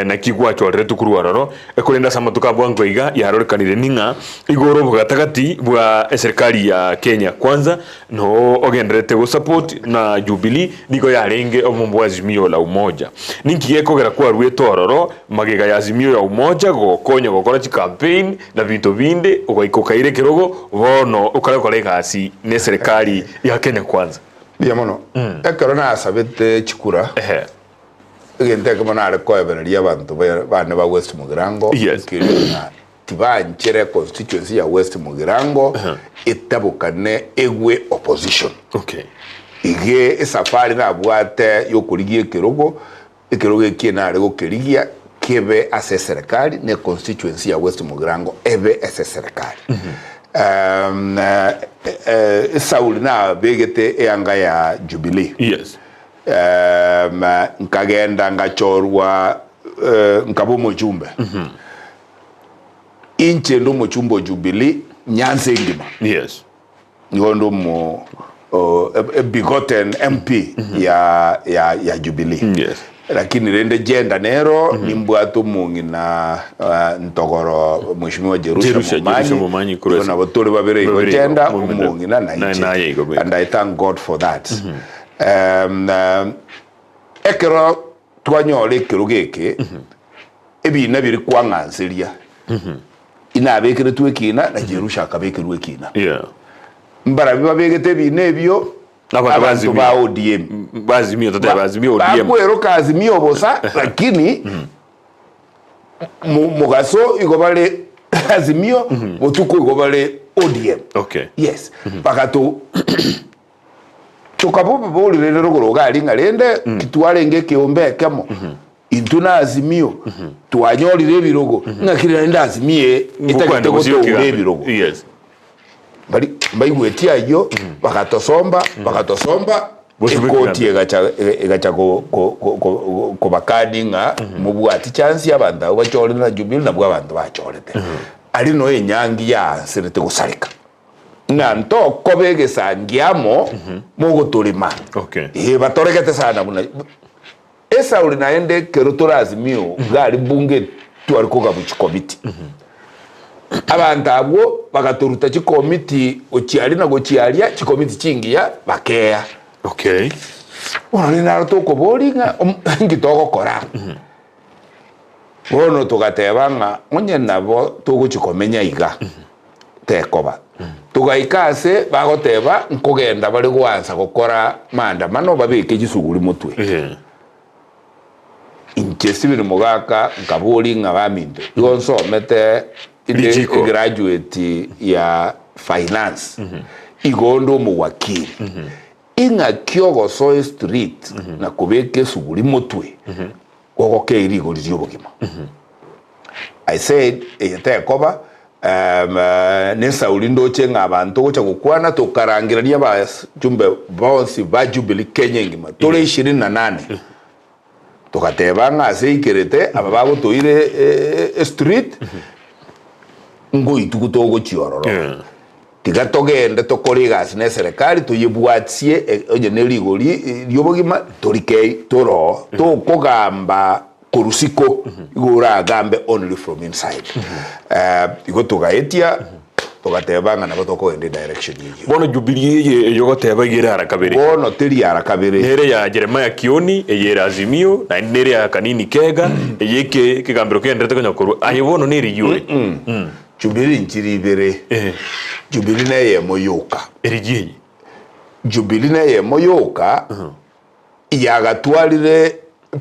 naki gwachoreretwe korwa aroro, korende ase amatuko a bwango iga yarorekanire ning'a igoro obogatagati bwa eserikali ya Kenya Kwanza noo ogendererete gosupport na Jubilee nigo yarenge obomo bwa Azimio la Umoja. Ninki gekogera kwaruete ororo magega ya Azimio ya Umoja gokonya gokora chicampaign na binto binde ogaika okaira ekerogo bono okare gokora egasi ne eserikali ya Kenya Kwanza? Mbuya mono. Ekero nasabete chikura, Ehe. egento ekemo nare koebereria abanto ba- bane ba West Mugirango, Yes. nkeria ng'a tibanchere constituency ya West Mugirango etabokane egwe opposition. Okay. Ige esafari nabwate yokorigia ekerogo, ekerogo ekie nare gokerigia kebe ase eserekari na econstituency ya West Mugirango ebe ase eserekari. Um, eh, eh, Sauli nabegete eanga ya Jubilee. Yes. Um, nkagenda ngachorwa eh, nkaba omochumbe. Inche ndi omochumbe o Jubilee Nyanza engima. Yes. Nigo ndi omo o, e- e begotten MP ya, ya, ya Jubilee. Yes. Lakini rende gender nero nimbwate omong'ina ah, ntogoro Mheshimiwa Jerusha Jerusha, Jerusha Momanyi Momanyi korwa Igo ase- nabo tore babere igo Babere igo, gender momino. omong'ina na Na- inche naye igo bweka. and I thank God for that. Um, um, ekero twanyora ekerogo eke ebina biri kwang'anseria inabekeretwe ekina na Jerusha akabekerwa ekina Yeah. Mbarabi babegete ebina ebio Abanto abanto ba Azimio. ba ODM. Ba Azimio totebe Azimio ODM. Bakweroka Azimio bosa lakini mu- mugaso igo bare Azimio, botuko igo bare ODM. Okay. Yes. Bagato tokaboborire rere rogoro iga aria ng'a rende titwarenge ekeombe ekemo. Intwe na Azimio twanyorire ebirogo, ng'aki rende Azimio eye etagete Ngokwenda gosio gotoura ekigambo. ebirogo. Yes. Bari mbaigweti ayio, bagatosomba, bagatosomba, Bosio ekoti bw'ekigambo. egacha egacha ko- ko- ko- ko- kobakani ng'a mobwati chance abanto abwo bachorire na Jubilee nabwo abanto bachorete. Aria noe enyangi yaanserete gosareka. Ng'a ntokoba egesangi amo mogotorema. Okay. Ee, batoregete sana buna Esauri naende ekero tore Azimio iga aria bunge tware kogabwa chikomiti. Abanto abwo bagatoruta chikomiti gochia aria na gochia aria, chikomiti chingiya bakeya. Okay. Bono rende naro tokoboria ng'a om- nki togokora? Bono togateba ng'a onye nabo togochia komenya iga, tekoba. Togaika ase bagoteba nkogenda bare goansa gokora maandamano babeke chisuguri motwe. Inche Stephen Mogaka nkaboria ng'a baminto, igo nsomete inde Richiko. egraduate ya finance, igo onde omowakili. Ing'aki ogosoa estreet na kobeka esuguri motwe gogokei rigori ri'obogima. I said eye tekoba um, nesauri ndoche ng'a abanto gocha gokwana tokarangerania abajumbe bonsi ba Jubilee Kenya engima tore ishirini na nane togateba ng'a ase eikerete aba bagotoire estreet ngoituku togochia ororo. Tiga togende tokore egasi ne eserekari toyebwatie onye ne rigori ri'obogima torikei toroo tokogamba korwa siko igo oragambe only from inside. Igo togaetia togateba ng'a nabo tokogenda edirection eyio. Bono Jubilee eye eyio ogoteba iga ere ara kabere. Bono teri ara kabere. Nere ya Jeremiah Kioni, eye ere Azimio, naende nere ya Kanini Kega, eye eke ekegambero kegenderete konya korwa. Aye bono nerigia ore. Jubilee nchiri ibere, Jubilee neyemo yoka. Erigia eye. Jubilee neyemo yoka yagatwarire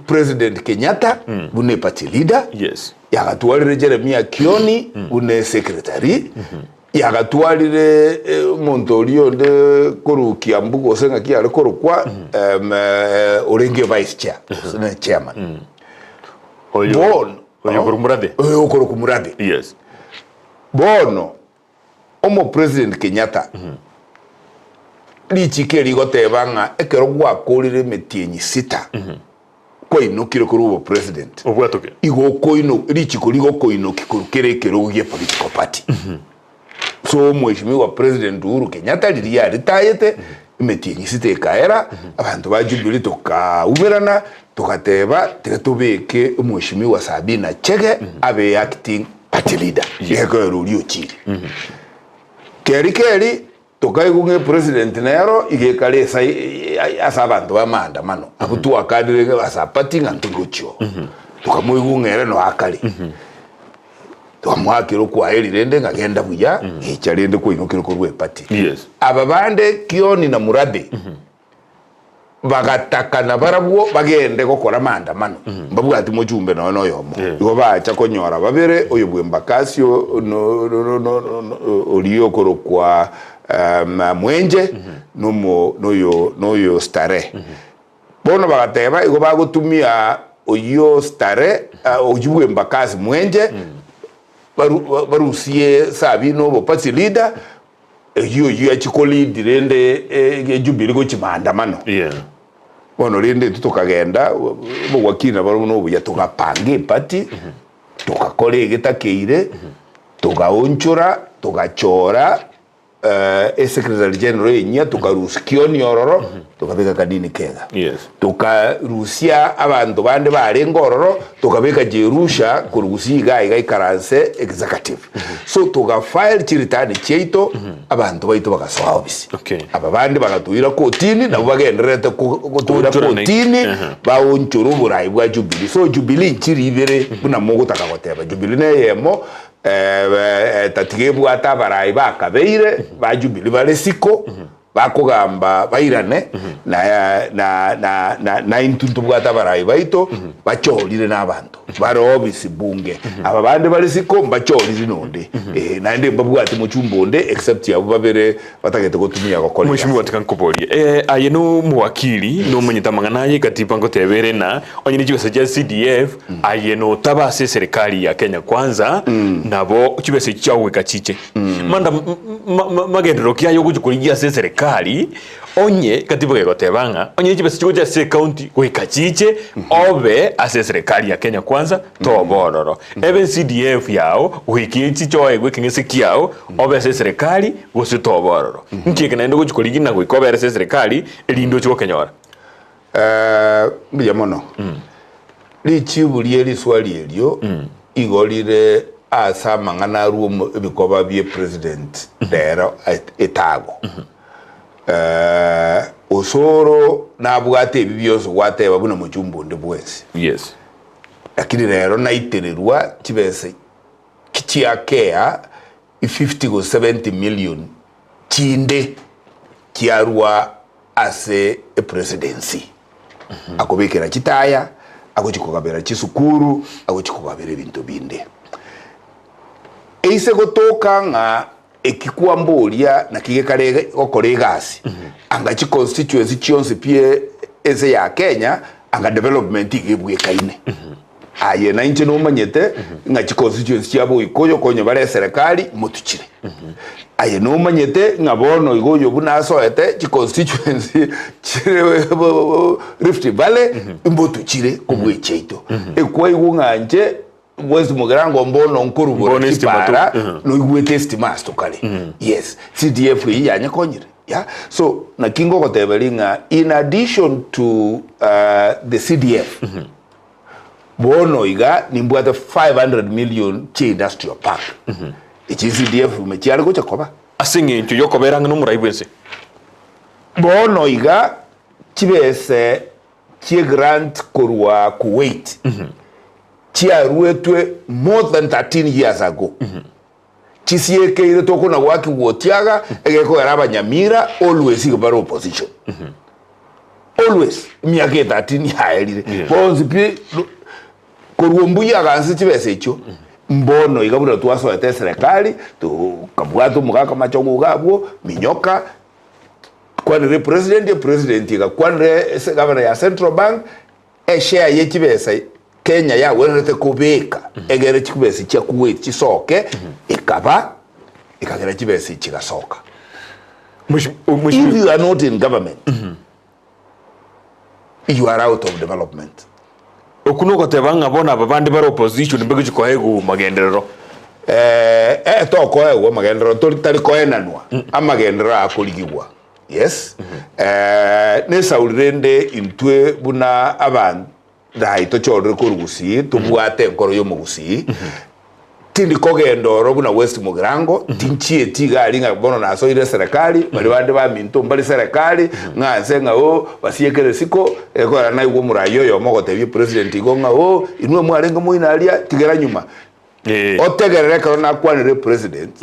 President Kenyatta buna eparty leader, Yes. yagatwarire Jeremiah Kioni buna esecretary, yagatwarire eh, omonto oria onde korwa Kiambu gose ng'aki are korokwa em, eh, orenge vice chair gose ne chairman. Oyo. Bono Oyo okorokwa Murathe. Oyo okorokwa Murathe. Yes. Bono omopresident Kenyatta richiko eri rigoteba ng'a ekero gwakorire emetienyi sita kwainokire korwa obopresident Obwatoke. igo okoino richiko rigokoinoki korwa kera ekerogo gie political party. So omweshimiwa President Uhuru Kenyatta riria aritayete emetienyi sita ekaera abanto ba Jubilee tokaumerana togateba tiga tobeke omweshimiwa Sabina Chege abe acting party leader gekogera oria ochire. Keri keri tokaigwa ng'a epresident nero iga ekare esa ase abanto ba maandamano abwo twakanire as a party ng'a ntorigochia oo. Tokamoigwa ng'a ere noe akare. Twamoakera okwaeri rende ng'a genda buya, echa rende kwainokire korwa eparty. Yes. Aba bande Kioni na Murabe bagatakana barabwo bagende gokora maandamano, mbabwati mochumbe nonya na oyomo. Yeah. Igo bacha konyora babere, oyo bw'Embakasi o- no- no- no- no- no- oria okorokwa um, Mwenje, nomo noyo noyo Starehe. Bono bagateba, Igo bagotumia oyio Stare, oyio bw'Embakasi mwenche, barusie Sabina obopasi leader, oyio oyio achie kolead rende Jubilee gochia maandamano. Bono rende intwe tokagenda, obogwakiri nabarobwo nobuya, togapanga eparty, togakora egetakeire, togaonchora, togachora. Esecretary general enyia tokarusia Kioni ororo tokabeka Kanini Kega. Yes. Tokarusia abanto bande barenge ororo tokabeka Jerusha korwa gusii iga iga ikaranse executive. So togafile chiritani chiaito abanto baito bagasoa ofisi. Okay. Aba bande bagatoira kotini nabo bagendererete ko- gotoira Goonchorana. kotini Aha. baonchore oborai bwa Jubilee. So Jubilee nchiri ibere buna mogotaka goteba. Jubilee neyemo Tatiga ebwate abarai bakabeire ba Jubilee bare isiko, bakogamba bairane na na na na na intwe ntobwate abarai baito bachorire na abanto bare obisi bunge aba bande bare isiko mbachoriri nonde eh, naende mbabwati mochumba onde except abwo babere batagete gotumia gokora Mheshimiwa egasi. tiga nkoborie eh, aye no omowakili nomanyete amang'ana aye ekatiba ngoteba ere na onye ne chibesa chia CDF aye notaba ase eserikali ya Kenya Kwanza nabo chibesa echi chiagoika chiche manda magenderero ki aye ogochia korigia ase eserikali onye katiba gegoteba ng'a onye chibesa chigocha ase ecounty goika chiche obe ase eserikali ya Kenya Kwanza toba ororo ebe CDF yao goika echiche oegwe ekeng'ese kiao obe ase eserikali gose toba ororo nki eke naende ogochia korigia na goika obere ase eserikali erinde ochie gokenyora. Mbuya mono. Richibu rie riswali erio igo rire ase amang'ana arwe omo ebikoba bie president rero etago. Osoro nabwate ebi bionsi gwateba buna mochumba onde bwensi. Yes. Lakini rero naitererwa chibesa chiakea 50 gose 70 million chinde chiarwa ase epresidency akobekera chitaya, agochia kogabera chisukuru, agochia kogabera ebinto binde. Eise gotoka ng'a eki kwamboria naki gekare gokora egasi, anga chiconstituency chionsi pi ense ya Kenya, anga development iga ebwekaine. Aye nainche nomanyete ng'a chiconstituency chia Boikoyo konya bare eserekari motuchire. Aye nomanyete ng'a bono iga oyo buna asoete chiconstituency chire Rift Valley mbotuchire kobua echiaito. Ekwaigwa ng'a inche West Mugirango mbono nkorubora Mbono estima tu. chipara noigwete estima ase tokare. Yes, CDF eyio yanyekonyire. Yeah? So naki ngogoteberia ng'a in addition to uh, the CDF Bono iga nimbwate 500 million chia industrial park. Echi CDF ime chiare gocha koba. Ase eng'encho y'okobera ang'e nomorai bw'ense. Bono iga chibese chie grant korwa Kuwait chiaruetwe more than 13 years ago. Chisiekeire tokona goakigwa otiaga egekogera abanyamira always igo bare opposition. Always emiaka eye 13 yaerire Yes. bonsi pi ru- korwa ombuya aganse chibesa echio mbono iga buna twasoete eserekari tokabwata omogaka machogu iga abwo minyoka kwanera epresident epresident egakwanera ese gavana ya central bank Eshare ye chibesa Kenya yagwenerete kobeka egere chibesa chia Kuwait chisoke ekaba ekagera chibesa echi chigasoka. If you are not in government you are out of development. Okwo nogoteba ng'a bono aba bande bare opposition mbagochi koegwa magenderero. Eh, eh, tokoegwa magenderero tori tari koenanwa amagenderero akorigigwa. Yes. Eh, nesauri rende intwe buna abanto tochorire korwa Gusii, tobwate enkoro y'omogusii, tindi kogenda oro buna West Mugirango, tinchieti iga aria ng'a bono nasoire eserekari, baria bande baminto mbare serekari, ng'a nse ng'a oo, basiekere isiko, ekogera naigwa omorai oyomo ogotebia epresident igo ng'a oo, inwe mwarenge moino aria, tigera nyuma. Otegerere ekero nakwanire epresident,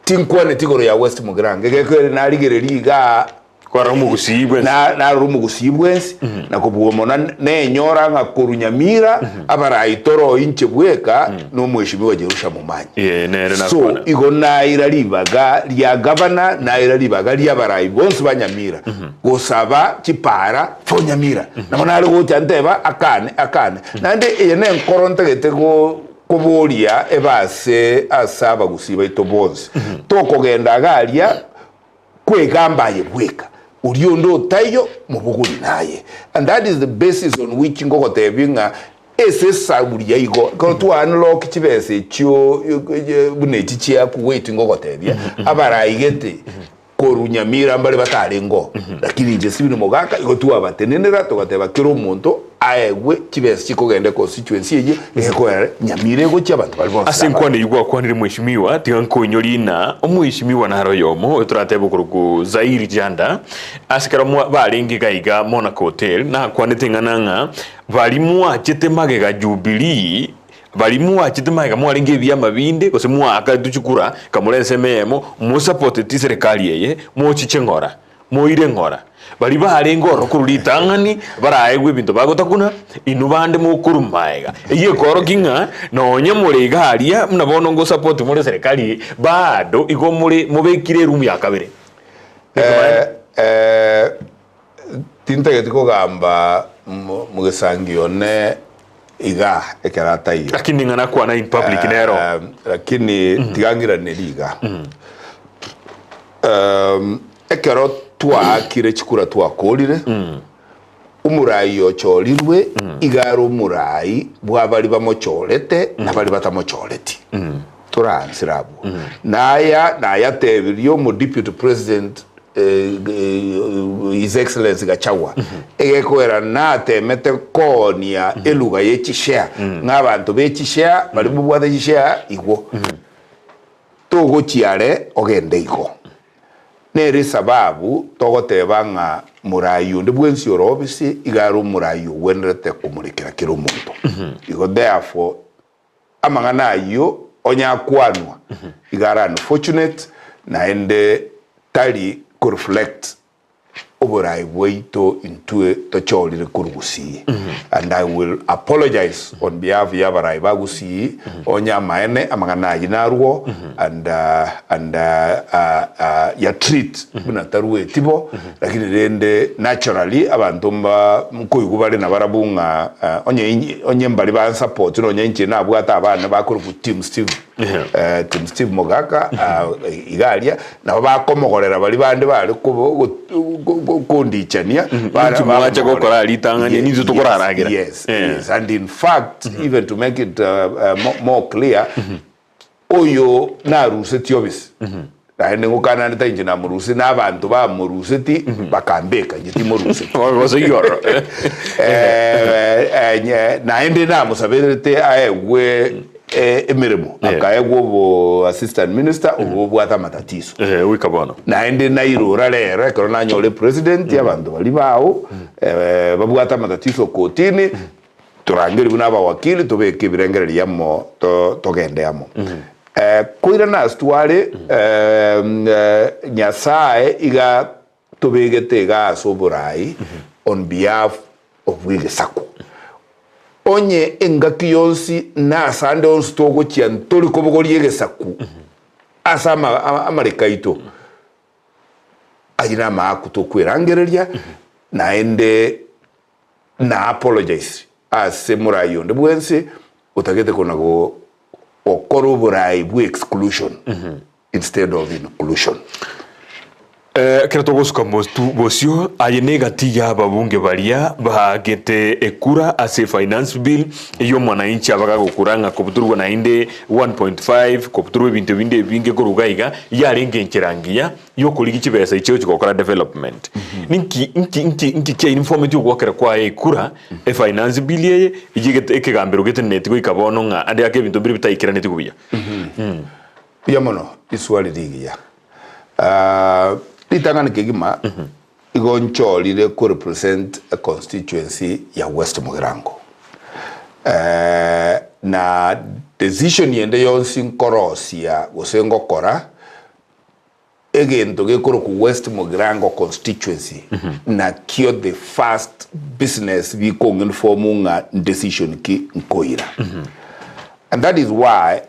Tinkwaneti igoro ya West Mugirango, egekogera narigereria igaa Kwarora omogusii bwensi. na- narora omogusii bwensi na kobua mono nenyora ng'a korwa Nyamira abarai toro inche bweka na omweshimiwa Jerusha Momanyi. Ee, nere So nakwana. igo naira ribaga ria gavana, naira ribaga ria abarai bonsi ba Nyamira gosaba chipara for Nyamira. Nabo nare gocha nteba akane akane. Naende eye nenkoro ntagete go Koboria ebe ase ase abagusii baito bonsi, tokogenda iga aria kwegamba aye bweka, oria onde otaiyo mobogori naye. And that is the basis on which ngogotebia ng'a ase esauri ya igo, ekero twa unlock chibesa echio buna echi chia Kuwait ngogotebia, abaraigete Korwa Nyamira mbare batarenge oo, lakini inche Stephen Mogaka igo twabatenenera togateba kera omonto aegwe chibesa chikogenda econstituency eyio egekogera Nyamira egochia abanto baria bonsi Ase nabare. enkwana eyio gwakwanire mweshimiwa, tiga nkoinyori ng'a omweshimiwa nare oyomo oyo toratebe okorokwa Zairi Janda, ase ekero mwa barenge iga iga Monarch Hotel, nakwanete ing'ana ng'a baria mwachete magega Jubilee, Baria mwachete magega mwarenge ebiama binde, gose mwaakaretwe chikura, nkamora ensemo eyemo, mosapoteti serikali eye, mochiche ng'ora. Moire ng'ora. Baria barenge ororo korwa ritang'ani baraegwe ebinto bagotakuna, inwe bande mokorwa magega. Eyio ekoorokia ng'a nonye more iga aria buna bono ngosupport more serikali bado igo more mobekire eroom ya kabere. Eh, eh, tintageti kogamba mo- mogesangio one iga ekero ataiyo. Lakini ng'a nakwana in public nero. Eh, lakini tiga ng'iraneri iga. Um, ekero twaakire chikura twakorire, omorai ochorirwe iga are omorai bwa baria bamochorete na baria batamochoreti. Toransere abwo. Naya nayatebirie omo deputy president eh, eh, His Excellency Gachagua egekogera natemete koonia eluga ye chishare ng'a abanto be chishare baria mobwate chishare igo. Togochia are ogende igo. Nere esababu togoteba ng'a morai onde bwensi ore obisi iga are omorai ogwenerete komorekera kera omonto. Igo therefore amang'ana ayio onye akwanwa iga are unfortunate naende tari koreflect oboraai bwaito intwe tochorire korwa Gusii and I will apologize on behalf ya abarai ba Gusii onye amaene amang'ana ayio narwo and and ya treat buna tarueti bo lakini rende naturally abanto mba nkoigwa bare nabarabwo ng'a onye onye mbari bansupport nonye inche nabwate abana bakorokwa team Steve Team Steve Mogaka iga aria nabo bakomogorera baria bande bare kondichania Inki mwacha gokora ritang'ani nintwe tokoraragera. Yes, yes. And in fact, even to make it more clear, oyo narusetie obisi naende ngokananete inche namorusetie na abanto bamoruseti bakambeka inche timoruseti. Gose igoro. Naende namosaberete aegwe emeremo akaegwa obo assistant minister obo obwate amatatiso. Goika bono. Naende nairora rero ekero nanyora epresident abanto baria bao babwate amatatiso kotini Torangerie buna abawakili, tobeke ebirengererio amo, togende amo. Koirana ase tware, Nyasae iga tobegete iga ase oborai on behalf of bw'egesaku. Onye engaki yonsi na ase ande onsi togochia ntori kobogoria egesaku ase amareko aito, ayio namaaku tokwerangereria, naende na apologize ase morai onde bwensi otagete kona gokora oborai bwe exclusion instead of inclusion. Ekero togosuka bosio, aye negati y'ababunge baria baagete ekura ase Finance Bill ey'omwananchi abaga gokura ng'a kobutorwa naende 1.5 kobutorwa ebinto ebinde ebinge korwa iga iga yarenge enchera ngiya y'okorigia chibesa echi ochi gokora development. Ninki nki nki nki kia informeti ogwakera kwaye ekura e finance bill eye eyio egete ekegambero geteneneti goika bono ng'a ande ake ebinto mbire bitaikeranitigwe buya. Mbuya mono riswali rigiya. Ritang'ani kegima igo nchorire ko represent e constituency ya West Mugirango. Na decision ende yonsi nkorosia gose ngokora Egento gekorokwa West Mugirango constituency nakio the first business bikong'inform ng'a decision ki nkoira. And that is why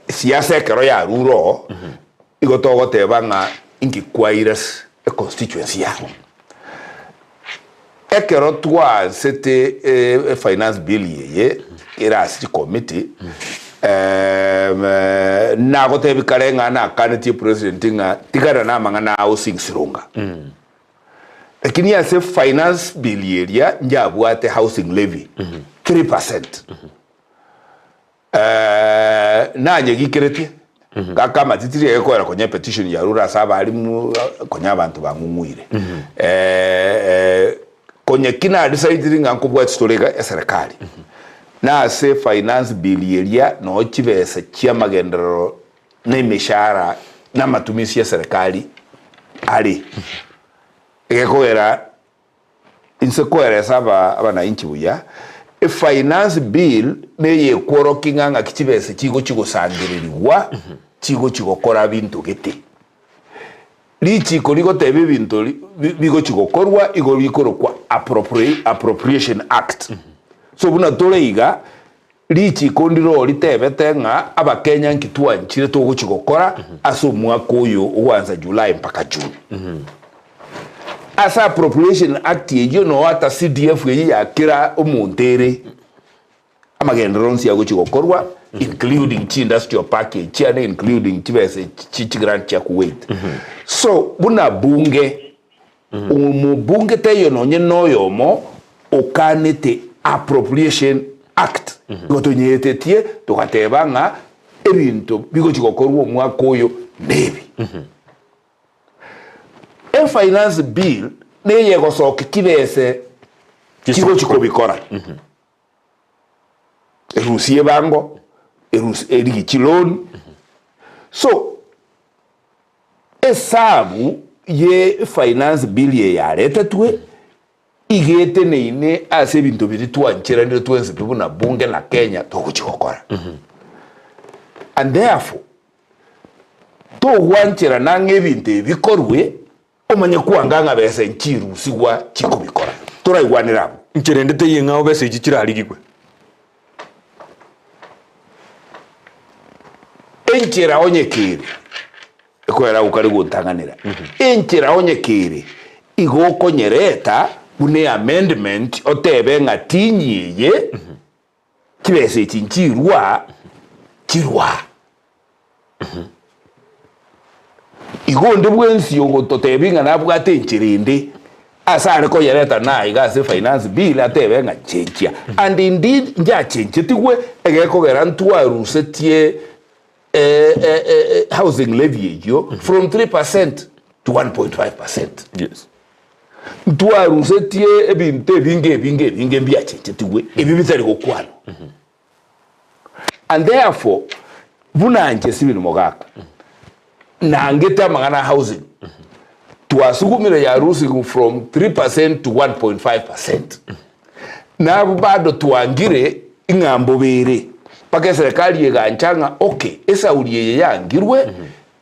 siasa ekero yarure oo, igo togoteba ng'a inki kwaira econstituency yago. Ekero twaansete e finance bill eye ere ase chikomiti, nagotebi kare ng'a nakanetie president ng'a tigana na amang'ana a housing sironga. Lakini ase finance bill eria njabwate housing levy 3%. Nanyegikeretie, gaka amatitiri egekoera konya epetition yarure ase abalimu konya abanto bang'ung'uire. Konya ki nadecidire ng'a nkobwatia tore iga eserekari, na ase finance bill eria noo chibesa chi'amagenderero na emeshahara na amatumisi y'eserekari are. Egekogera Inse koeresa abanainchi buya, efinance bill neyekworokia ng'a ng'aki chibesa chigochi gosangererigwa chigochi gokora binto gete. Richiiko rigoteba ebinto bigochi gokorwa igo rikorokwa Appropriation Act. So buna tore iga, richiiko ndiro ritebete ng'a Abakenya nki twanchire togochi gokora ase omwaka oyo ogoansa July mpaka June. Ase Appropriation Act eyio noo ata CDF eyio ya kera omonto ere. Amagenderero onsi agochia gokorwa including chi industrial park echiane including chibesa echi chi grant chia Kuwait. So buna bunge omobunge taiyo nonye na oyomo okanete appropriation act igo tonyeetetie togateba ng'a ebinto bigochia gokorwa omwaka oyo nebi. E finance bill neye egosokia chibese chigochia kobikora. Erusie ebango, erusie erigi chiloan. So esabu ye finance bill eye yaretetwe iga eteneine ase ebinto biria twancheranire twensi pi buna bunge na Kenya togochia gokora. And therefore togwancherana ng'a ebinto ebi bikorwe Omanye kwanga ng'a besa nchirusigwa chikobikora. Toraigwanere abwo. Inchera ende teiyo eng'ao besa echi chirarigigwe. Enchera onye kere, ekoera agwo kare gontang'anera, enchera onye kere igo okonyereta buna eamendment otebe ng'a tinyi eye, chibesa echi nchirwa, chirwa. Igo onde bwensi ogototebia ng'a nabwate enchera ende ase are koyereta na iga ase finance bill atebe ng'a chenchia and indeed nchachenchetigwe egekogera ntwarusetie housing levy eyio from 3% to 1.5%. Yes. Ntwarusetie ebinto ebinge ebinge ebinge mbiachenchetigwe ebi bitari gokwanwa. And therefore, buna inche Stephen Mogaka, nangete amang'ana a housing, twasugumire ya rusing from 3% to 1.5%. Nabo bado twangire ng'a mbobe ere, mpaka eserekari egancha ng'a okay, esauri eye yangirwe,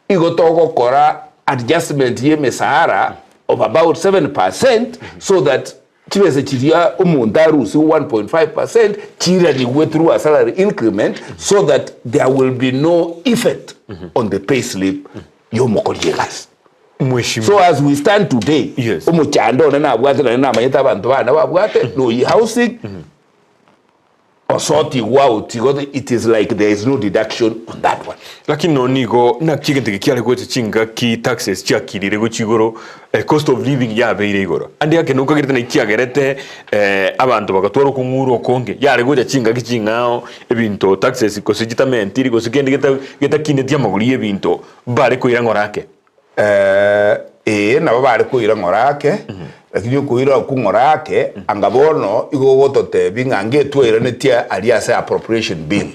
igo togokora adjustment ya emesahara of about 7% so that Chibesa chiria omonto arusigwe 1.5 percent chiranigwe through a salary increment so that there will be no effect on the pay slip y'omokori egasi. Mheshimiwa. So as we stand today, Yes. omochando one nabwate naende namanyete abanto bane babwate noyi housing osotigwa out igo it is like there is no deduction on that one. Lakini nonya nigo naki egento eke kiare gocha chingaki taxes chiakirire gochia igoro, cost of living yabeire igoro. Ande ake nokagerete naki kiagerete abanto bagatwara okong'ura okonge, yare gocha chingaki ching'ao ebinto taxes gose chitamentiri gose kende geta getakinetie amagori ya ebinto bare koira ng'ora ake. Ee, nabo bare koira ng'ora ake, lakini okoira okwo ng'ora ake, anga bono igo ogototebi ng'a ngetwairanetie aria ase appropriation bill,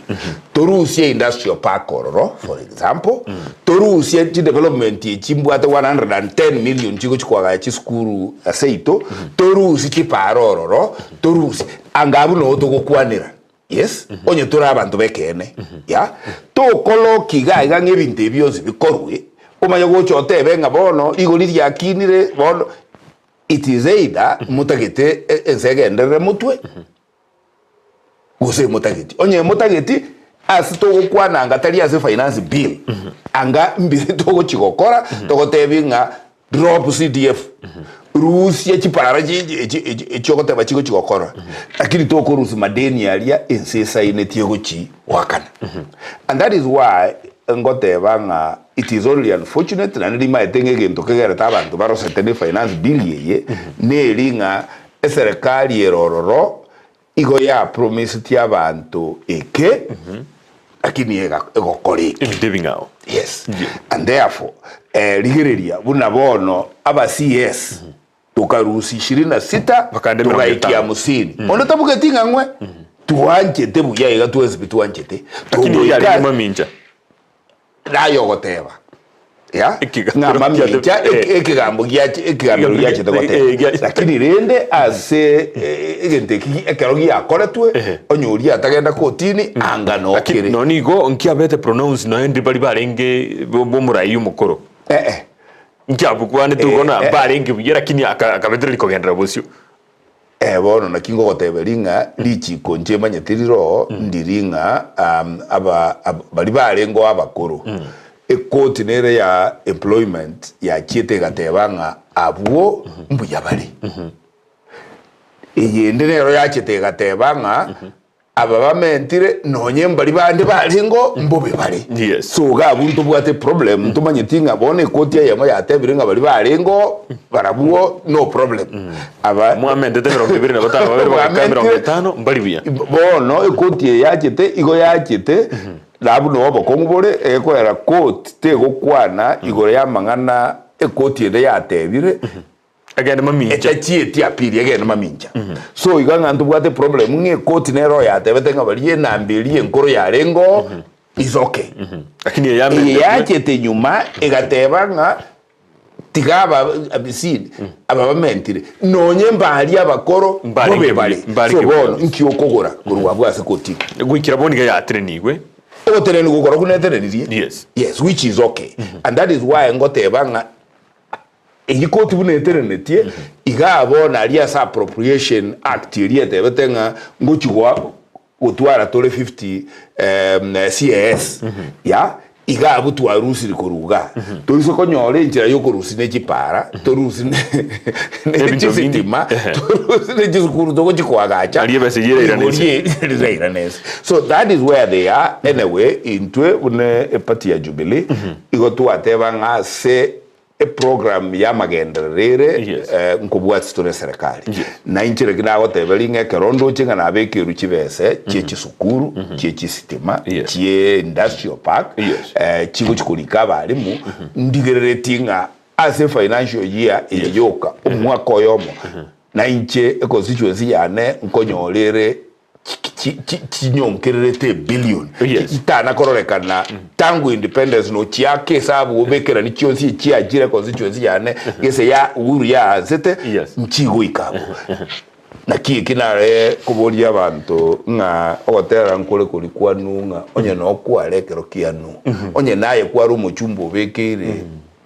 torusie industrial park ororo for example, torusie chidevelopment echi mbwate 110 million chigochi koagacha chisukuru seito, torusie chipara ororo, torusie, anga abwo noo togokwanera. Yes, onye tore abanto b'ekeene, ya, tokorokia iga iga ng'a ebinto ebi bionsi bikorwe, omanye gocha otebe ng'a bono rigori riakinire bono, it is either motagete ense egenderere motwe, gose motageti. Onye motageti, ase togokwana anga tari ase finance bill, anga mbire togochi gokora, togotebi ng'a Drop CDF, rusia chipara echiogoteba chigochi gokora, lakini tokorusia madeni aria ense esainetie egochi goakana. And that is why ngoteba ng'a it is only unfortunate naende rimaete ng'a egento kegerete abanto barosete ne finance bill eye, neri ng'a eserekari ere ororo igo ya promisetie abanto eke, lakini egokora eke. Ebinto ebing'ao. Yes. And therefore, eh, rigereria buna bono aba CS tokarusia ishirini na sita Bakande mirongo togaikia etano. hamsini. Onde tabugeti ng'a ng'we twanchete buya iga twensi pi twanchete. Lakini Togoika oyarenge mamincha. naye ogoteba ya Ekegambero ng'a mamincha kiate- eh. ekegambo giache ekegambero giachete Eh, goteba gia- lakini rende ase eh, egento eki ekero giakoretwe Ehe. onye oria atagenda kotini anga Lakini nokere nonye igo nkiabete pronounce nonya ndiri bari barenge bo- bomorai omokoro. Eh, eh. Inki abokwanete igo na mbarenge buya lakini akabetereria kogenderera bosio. Eh, bono naki ngogoteberia ng'a richiko inche manyete riroo ndiri ng'a aba baria barengeo abakoro, ekoti nere ya employment yachiete egateba ng'a abwo mbuya bare. Eyende nero yachete egateba ng'a Aba bamentire nonye mbari bande barengeo mbobe bare. Yes. So iga abwo ntobwate problem ntomanyeti ng'a bono ekoti eyemo yatebire ng'a bari barengeo barabwo no problem. Aba Mwamentete emerongo ebere na batano babere bagaika emerongo etano mbari buya. Bono ekoti eye yachete igo yachete nabwo noo obokong'u bore egekorera court tegokwana igoro yamang'ana ekoti ende yatebire Egende mamincha. Etachieti appeal egende mamincha. So iga ng'a ntobwate problem ng'a ekoti nero oyatebete ng'a baria enamba eria enkoro yarenge oo is okay. Lakini eye Eye yamentetwe. yachete nyuma egateba ng'a tiga aba abisini aba bamentire nonye mbaria abakoro Mbarenge bobe buya, bare. mbarenge So buya. bono nki okogora korwa abwo ase kotini? Goikera bono iga yatenenigwe. Ogotenenigwa korokwo netenenirie? Yes. Yes, which is okay. And that is why ngoteba ng'a Eyio koti buna etenenetie, igaa bono aria ase Appropriation Act eria etebete ng'a ngochi goa gotwara tore 50 CAS, ya, iga abwo twarusiri korwa igaa. Toise konyora enchera ya okorusia ne chipara, torusie ne ne Ebinto binde. chisitima, Ehe. torusie ne chisukuru togochi koagacha, Aria ebesa eyio erairane igoro ense. eri rirairane ense. So that is where they are, anyway, intwe buna eparty ya Jubilee, igo twateba ng'a ase Eprogram y'amagenderero ere Yes. nkobwatia tore eserekari. Yes. Na inche naki nagoteberia ng'a ekero ndoche ng'a nabekerwe chibese chie chisukuru, chie chisitima, Yes. chie industrial park, Yes. chigochi korika abalimu, ndigereretie ng'a ase financial year eye yoka, omwaka oyomo, na inche econstituency yane nkonyora ere chinyonkererete ebillion Yes. chitana kororekana tangu independence nochiaka esabu obekerani chionsi echiachire constituency yane gese ya Uhuru yaansete Yes. nchigoika abwo naki eki nare koboria abanto ng'a ogotera nkore kori kwanu ng'a onye nokware ekero kianu onye naye kware omochumba obekeire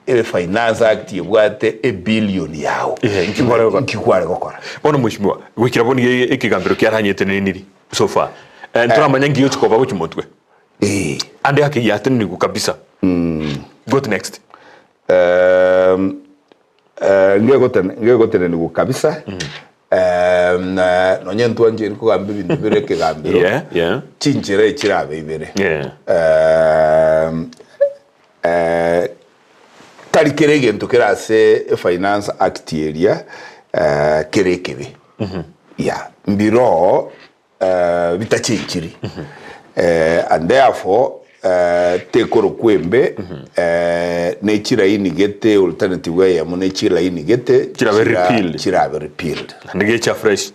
Efinance Act ebwate ebillion yao Ehe, nki kware gokora? nki kware gokora Bono mheshimiwa, goikera bono iga ekegambero kiaranyeteneniri so far. Eh, ntoramanya nki gochi koba gochi motwe. Eh. Ande ake giatenenigwe kabisa. What next? Ehm, eh, ngegotene- ngegotenenigwa kabisa Ehm, na nonye ntwancheiri kogamba ebinto bire ekegambero Yeah, yeah. chinchera echirabe ibere Yeah. Ehm, Tari kera egento kere ase Finance Act eria kere ekebe. Yeah, mbiroo bitachenchiri. And therefore tekorokwa embe ne chilaini gete alternative eyemo ne chilaini gete Chirabe repealed. chirabe repealed. Naende gecha fresh.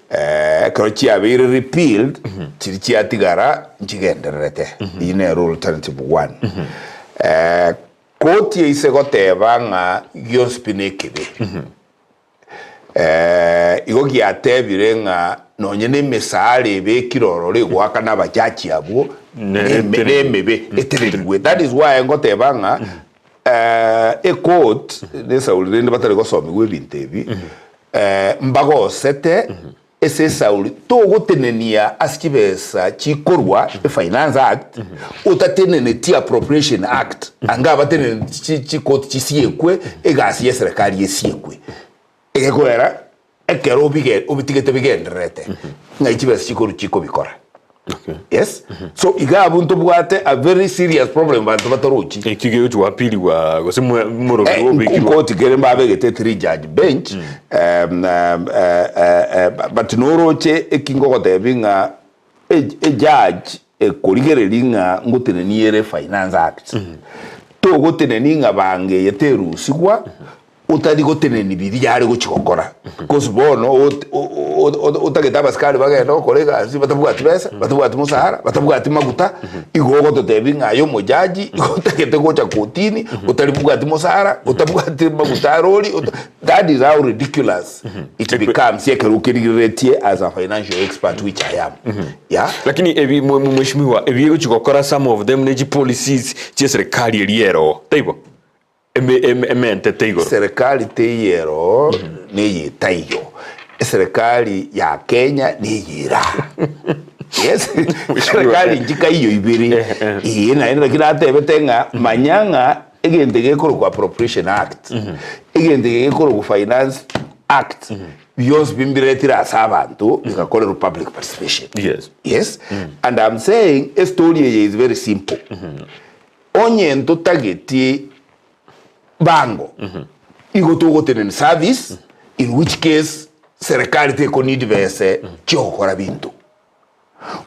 Ekero chiabeire repealed, chiria chiatigara nchigendererete. Eyio nero alternative one. Koti eise goteba ng'a gionsi pi nekebe, igo giatebire ng'a nonye nemesaara ebekire ororo egoakana abajaji abwo nemebe etererigwe. That is why ngoteba ng'a ecourt nesauri rende batari gosomigwa ebinto ebi, mbagosete Ase esauri togotenenia ase chibesa chikorwa Finance Act otateneneti Appropriation Act anga abateneneti chikoti chisiekwe egasi yeserekari esiekwe egekoera ekero obige obitigete bigendererete ng'ai chibesa chikorwa chikobikora. Yes so iga abwo ntobwate a very serious problem banto batorochi. Ekio gegochi gwapirigwa gose morobio obekirwe. Nkoti kere mbabegete three judge bench but noroche eki ngogotebi ng'a ejudge ekorigereria ng'a ngotenenia ere finance act togotenenia ng'a bange eye terusigwa Otari gotenenia biria are gochia gokora, because bono otagete abasikari bagende gokora egasi batabwati besa, batabwati mosahara, batabwati maguta, igo ogototebia ng'a aye omojaji igo otagete gocha kotini, otari bwati mosahara, otabwati maguta arori, that is how ridiculous it becomes ekero okerigereretie as a financial expert which I am, yeah. Lakini ebi mheshimiwa, ebi egochia gokora some of them ne chipolicies chia eserekari eria ero, taibo? Eme- eme- Ementete igoro. Serikali teiyo ero neye etaiyo. Eserikali ya Kenya neye era. Yes, serikali nchikaiyo ibere. Ee, naende naki natebete ng'a manya ng'a egento gekorokwa Appropriation Act, egento eke gekorokwa Finance Act, bionsi pi mbiretire ase abanto bigakorerwa public participation. Yes. Yes, and I'm saying estory eye is very simple. Onye ntotageti bango, igo togotenena service, in which case serikali teko need bese chiogokora binto.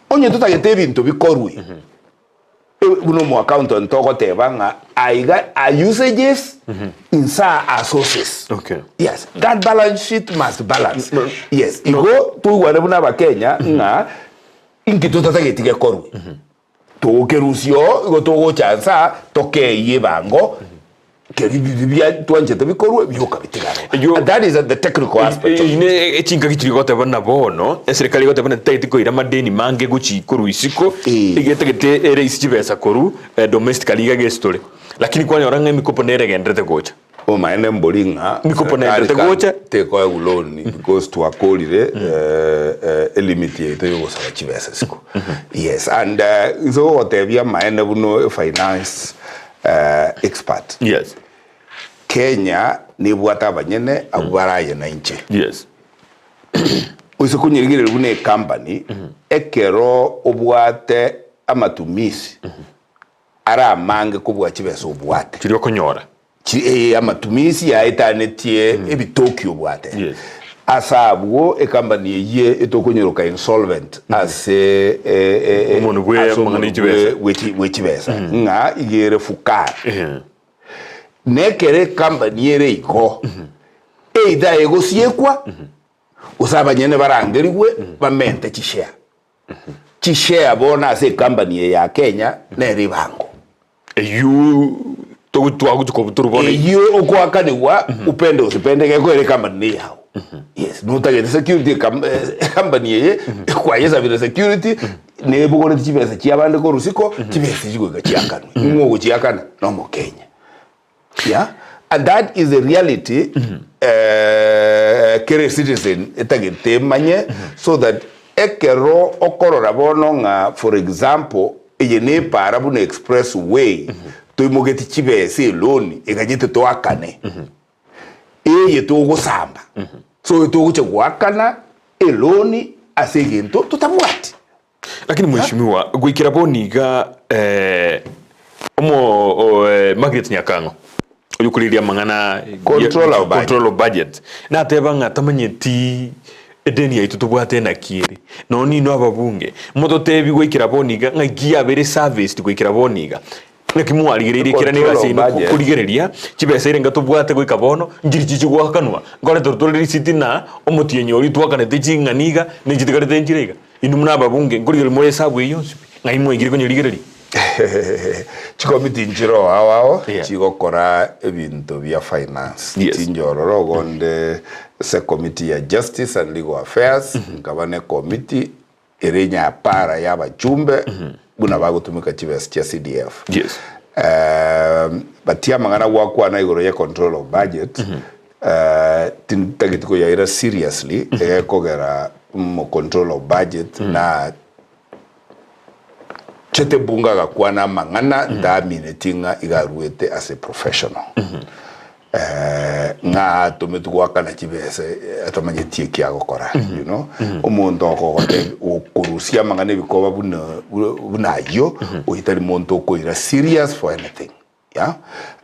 Onye totagete ebinto bikorwe, buna omo accountant ogoteba ng'a aiga our usages insa our sources. Okay. Yes, that balance sheet must balance. Yes, igo toigwane buna abakenya ng'a inki totatageti gekorwe. Togokerusia oo, igo togocha nse aa, tokeyie ebango, keria biria bia twanchete bikorwe, bioka bitigare. Eyio- And that is the technical aspect of it. Ine echingaki chiria goteba buna bono, eserikari egoteba buna tetageti koira amadeni mange gochi korwa isiko, Eh. iga etagete eraise chibesa korwa domestically iga gese tore. Lakini kwanyora ng'a emikopo nere egendererete gocha. Omaene mbori ng'a Mikopo serikali naendete gocha. tekoegwa loan because twakorire elimit yaito yogosaba chibesa isiko. Yes and inse gogotebia amaene buna efinance expert. Yes. Kenya nebwate abanyene abwo baraye na inche. Yes. Oise konyerigereria buna ecompany ekero obwate amatumisi are amange kobua chibesa obwate. Chiria okonyora. Chi, eh, amatumisi yaetanetie ebitoki obwate. Yes. Ase abwo ecompany eyie etokonyoroka insolvent ase eh, eh, eh, Omonwe bwe ase amang'ana omonwe ye chibesa. bwe- bwe chi- bwe chibesa ng'a iga ere fukara. Ehe. Nekero ecompany ere igo, either egosiekwa gose abanyene barangerigwe bamente chishare. Chishare bono ase ecompany eye ya Kenya nere ebango. Eyio togo twagochia kobutorwa bono. Eyio okoakanigwa upende usipende gekoera ecompany neyao. Yes, notagete security ecom ecompany eye kwayesabire security nebogoreti chibesa chiabande korwa isiko, chibesa echi goika chiakanwe. Ning'o ogochiakana? Nomokenya. Yeah, and that is the reality eh, kere citizen etagete emanye so that ekero okorora bono ng'a for example eye ne epara buna express way toimogeti chibesa eloni eganyete toakane eye togosamba so togocha goakana eloni ase egento totabwati. Lakini mheshimiwa, goikera bono iga eh, omo o, eh, Margaret Nyakang'o oyokoreria amang'ana Controller of budget. controller of budget nateba ng'a tamanyeti edeni yaito tobwate naki ere nonya ninwe ababunge mototebi goikera bono iga ng'aki yabeire serviced goikera bono iga naki mwarigereirie kera Controller negasi of yaino budget. korigereria chibesa ere tobwate goika bono nchiri chichigoakanwa nkoretera tore risiti na omotienyi oria twakanete ching'ani iga nechitigarete nchire iga. Inwe buna ababunge, nkorigereria more esabu eyio yonsi pi? Ng'ai mwaigire konyerigereria? Chikomiti nchire ao ao Yeah. chigokora ebinto bia finance. Yes. Tinche ororo ogonde ase committee ya justice and legal affairs, nkaba ne committee ere nyapara ya abachumbe buna bagotumeka chibesa chia CDF. Yes. But amang'ana gwakwana igoro ye control of budget, Tintageti koyaira seriously egekogera omo control of budget na chete bunge agakwana amang'ana ntaamineti ng'a iga aruete ase professional ng'a atometwe goakana chibesa atamanyeti eki agokora you know omonto okogotebi okorusia amang'ana ebikoba buna buna ayio oyio tari monto okoira serious for anything. Yeah?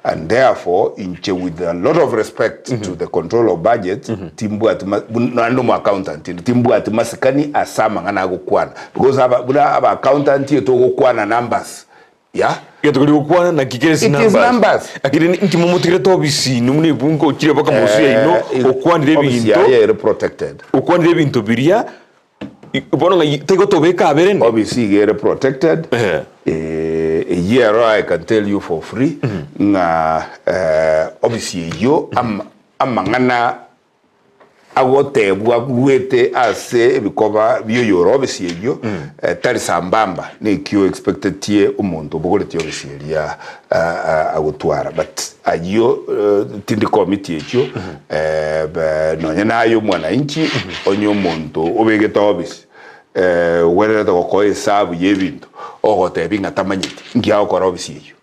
And therefore inche with a lot of respect mm -hmm. to the control of budget mm -hmm. timbwati naende omo accountant inde timbwati masikani ase amang'ana agokwana because aba buna aba accountant iyo togokwana numbers yeah Egento keria gokwana naki kere ase It is numbers. numbers. Lakini inki momotigerete obisi inwe buna ebunge ochire mpaka mosuya ino okwanire Office ebinto yaye ere protected okwanire ebinto biria Bono ng'ai tigotobeka aberende. Obisi iga ere protected, Ehe. eh, eyio ero I can tell you for free ng'a eh, obisi eyio ama- amang'ana Agotebwa rwete ase ebikoba bi'oyore obisi eyio, tari sambamba nekio expectetie omonto obogoretie obisi eria agotwara. But ayio tindi komiti echio, nonye naye omwananchi onye omonto obegete obisi ogwenerete gokoa esabu y'ebinto, ogotebi ng'a tamanyeti, nki agokora obisi eyio?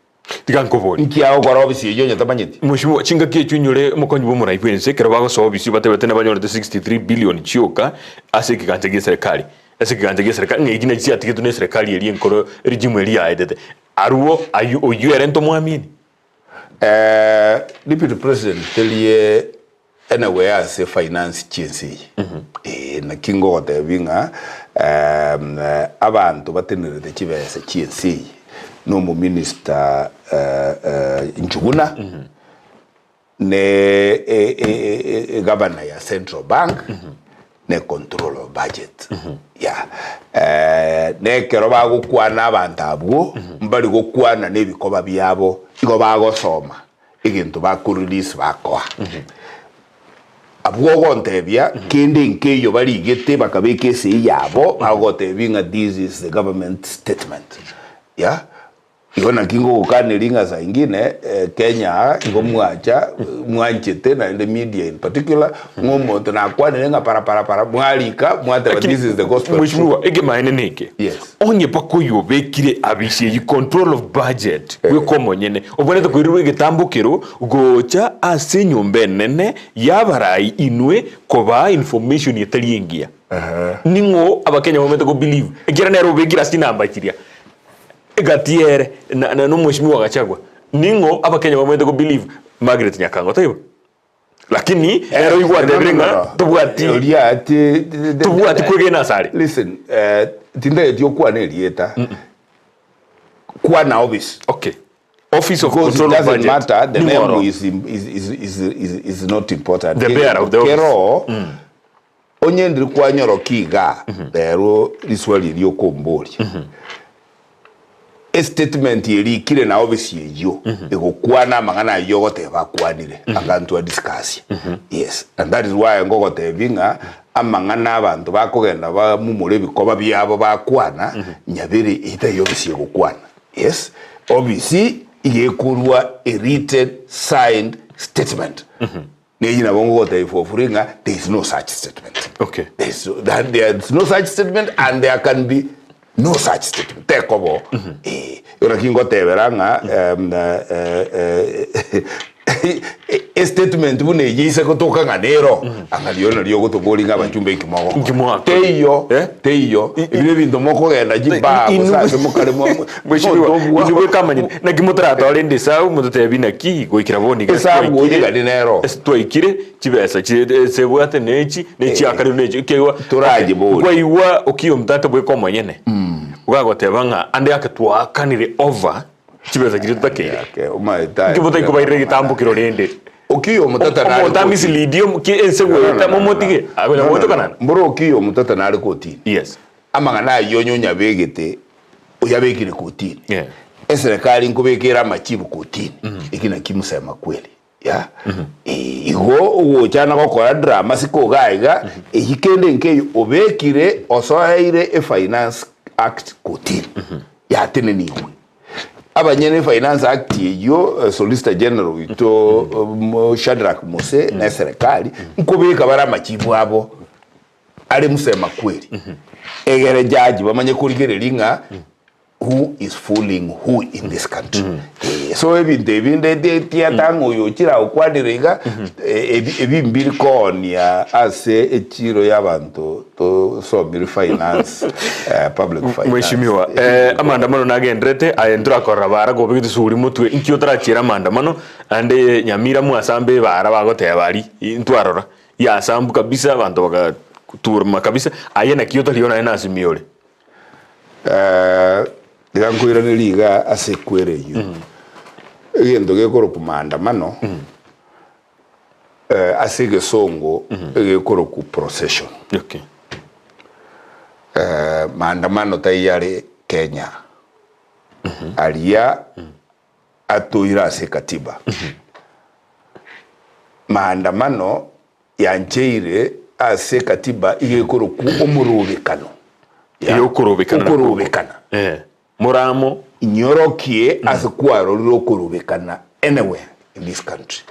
Tiga nkoborie. Inki agokora obisi eyio onye tamanyeti? Mheshimiwa, chingaki echio inyore omokonyi bw'omorai bw'ense ekero bagosoa obisi batebete nabanyorete 63 billion chioka ase ekegancha gi'eserekari. Ase ekegancha gi'eserekari ng'a echi nachi chiatigetwe n'eserekari eria enkoro regime eria yaetete. Arwo aywo oyio ere ntomwamini? Eh, Deputy President teri Anyway ase finance chiense eye ee naki ngogotebi ng'a abanto batenerete chibesa chiense eye na omominister Njuguna ne egavana ya Central Bank ne control of budget yeah na ekero bagokwana abanto abwo mbari gokwana na ebikoba biabo igo bagosoma. Egento bako release bakoa. Abwo ogontebia kende nkeiyo barigete bakabeka esei yabo bagotebia ng'a this is the government statement yeah. Igo naki ngogokaneria ng'a saa ingine Kenya aa igo mwacha mwanchete naende media in particular ng'a omonto nakwanire ng'a para para para mwarika mwateba this is the gospel truth. Mheshimiwa, ekemaene neke. Yes. Onye mpaka oyio obekire abisi eyio control of budget bweka omonyene obwenerete koirerwa egetambokero gocha ase enyomba enene y'abarai inwe kobaa information etari engiya. Ning'o abakenya bamanyete ko believe ekiagera nere obekire ase chinamba chiria egati ere na na omweshimiwa Gachagua ning'o abakenya bamanyete ko believe Margaret Nyakang'o taibo? Lakini ere oigwa atebire ng'a tobwati Oria ti tobwati kwegena asare. Listen, eh, tintageti okwane erieta. Kwana office. Okay. Office of Because it Control of doesn't Budget. matter, the Ning'o name oro? is, is, is, is, is, is not important. The bearer of the office. Kero, onye ndiri kwanyorokia iga, rero riswali eri okomboria. Estatement erikire na office eyio egokwana amang'ana ayio ogoteba akwanire aganto a discuss yes and that is why ngogotebi ng'a amang'ana abanto bakogenda bamumore ebikoba biabo bakwana nyabere eyio taiyo office egokwana yes office iga ekorwa a written signed statement Neyio nabo ngogotebia for free ng'a there is no such statement. Okay. There is, that, there is no such statement and there can be no such statement. Tekoba oo. Eh, igo naki ngotebera ng'a em, eh, eh, eh, estatement buna eyio ise gotoka ng'a nero, anga rirorio nario ogotoboria ng'a abachumba inki mogokora. Inki mwakora? Teiyo, Eh? teiyo, ebi nebinto mokogenda chibaa gose ase mokare mwa- mwa- Mheshimiwa, motobua. inwe bwekamanyire naki motaratore ende esabu mototebi naki goikera bono iga Esabu twaikire- oyegani nero. ase twaikire chibesa chi esebwate nechi nechiakarire nechi ekeigwa Torachiboria. kwaigwa okiya omotata bweka omonyene ogagoteba ng'a ande ake twaakanire over chibesa chiria totakeire Ake, omaete aye. inki motai kobairera egetambokero rende Okiya omotata nare omonto kotini. amislead ki ense No, no, no, goeta no, no, no. momotige akonya No, no, no. gotokanana Mboro okiya omotata nare kotini. yes Amang'ana ayio onye onyabegete oyabekire kotini. Yeah. Eserekari nkobeka ere amachibu kotini. Eki naki msema kweli. Yeah. Eh, igo ogochana gokora drama siko iga iga, eyio kende nkeiyo obekire osoeire efinance act kotini. Yatenenigwe. Abanyene efinance act eyio eh, solicitor general oito um, Shadrack Mose na eserekari nkobeka bare amachibu abo are msema kweli egere judge bamanye korigereria ng'a who is fooling who in this country Eh, so ebinto ebi nde tiata ng'a oyo ochire agokwanire iga eh, ebi ebi mbiri koonia ase echiro ya abanto tosomire finance eh, public finance Mheshimiwa, eh, amaandamano nagenderete aye ntorakorora bara kobegete suguri motwe inki otarachiera amaandamano ande Nyamira mwasambe ebara bagoteba aria ntwarora Yasambu kabisa abanto bagaturuma kabisa, aye naki otari naye nasimi ore. Eh, tiga nkoiranerie iga ase ekwere eyio. Egento gekorokwa maandamano, eh, ase egesongo egekorokwa procession. Okay. Eh, maandamano taiyo are Kenya. Aria atoire ase ekatiba. Maandamano yancheire ase ekatiba iga ekorokwa omorobekano. Yeah. Okorobekana. Okorobekana. Eh. Moramo. Inyorokie ase kwarorire okorobekana anywhere in this country.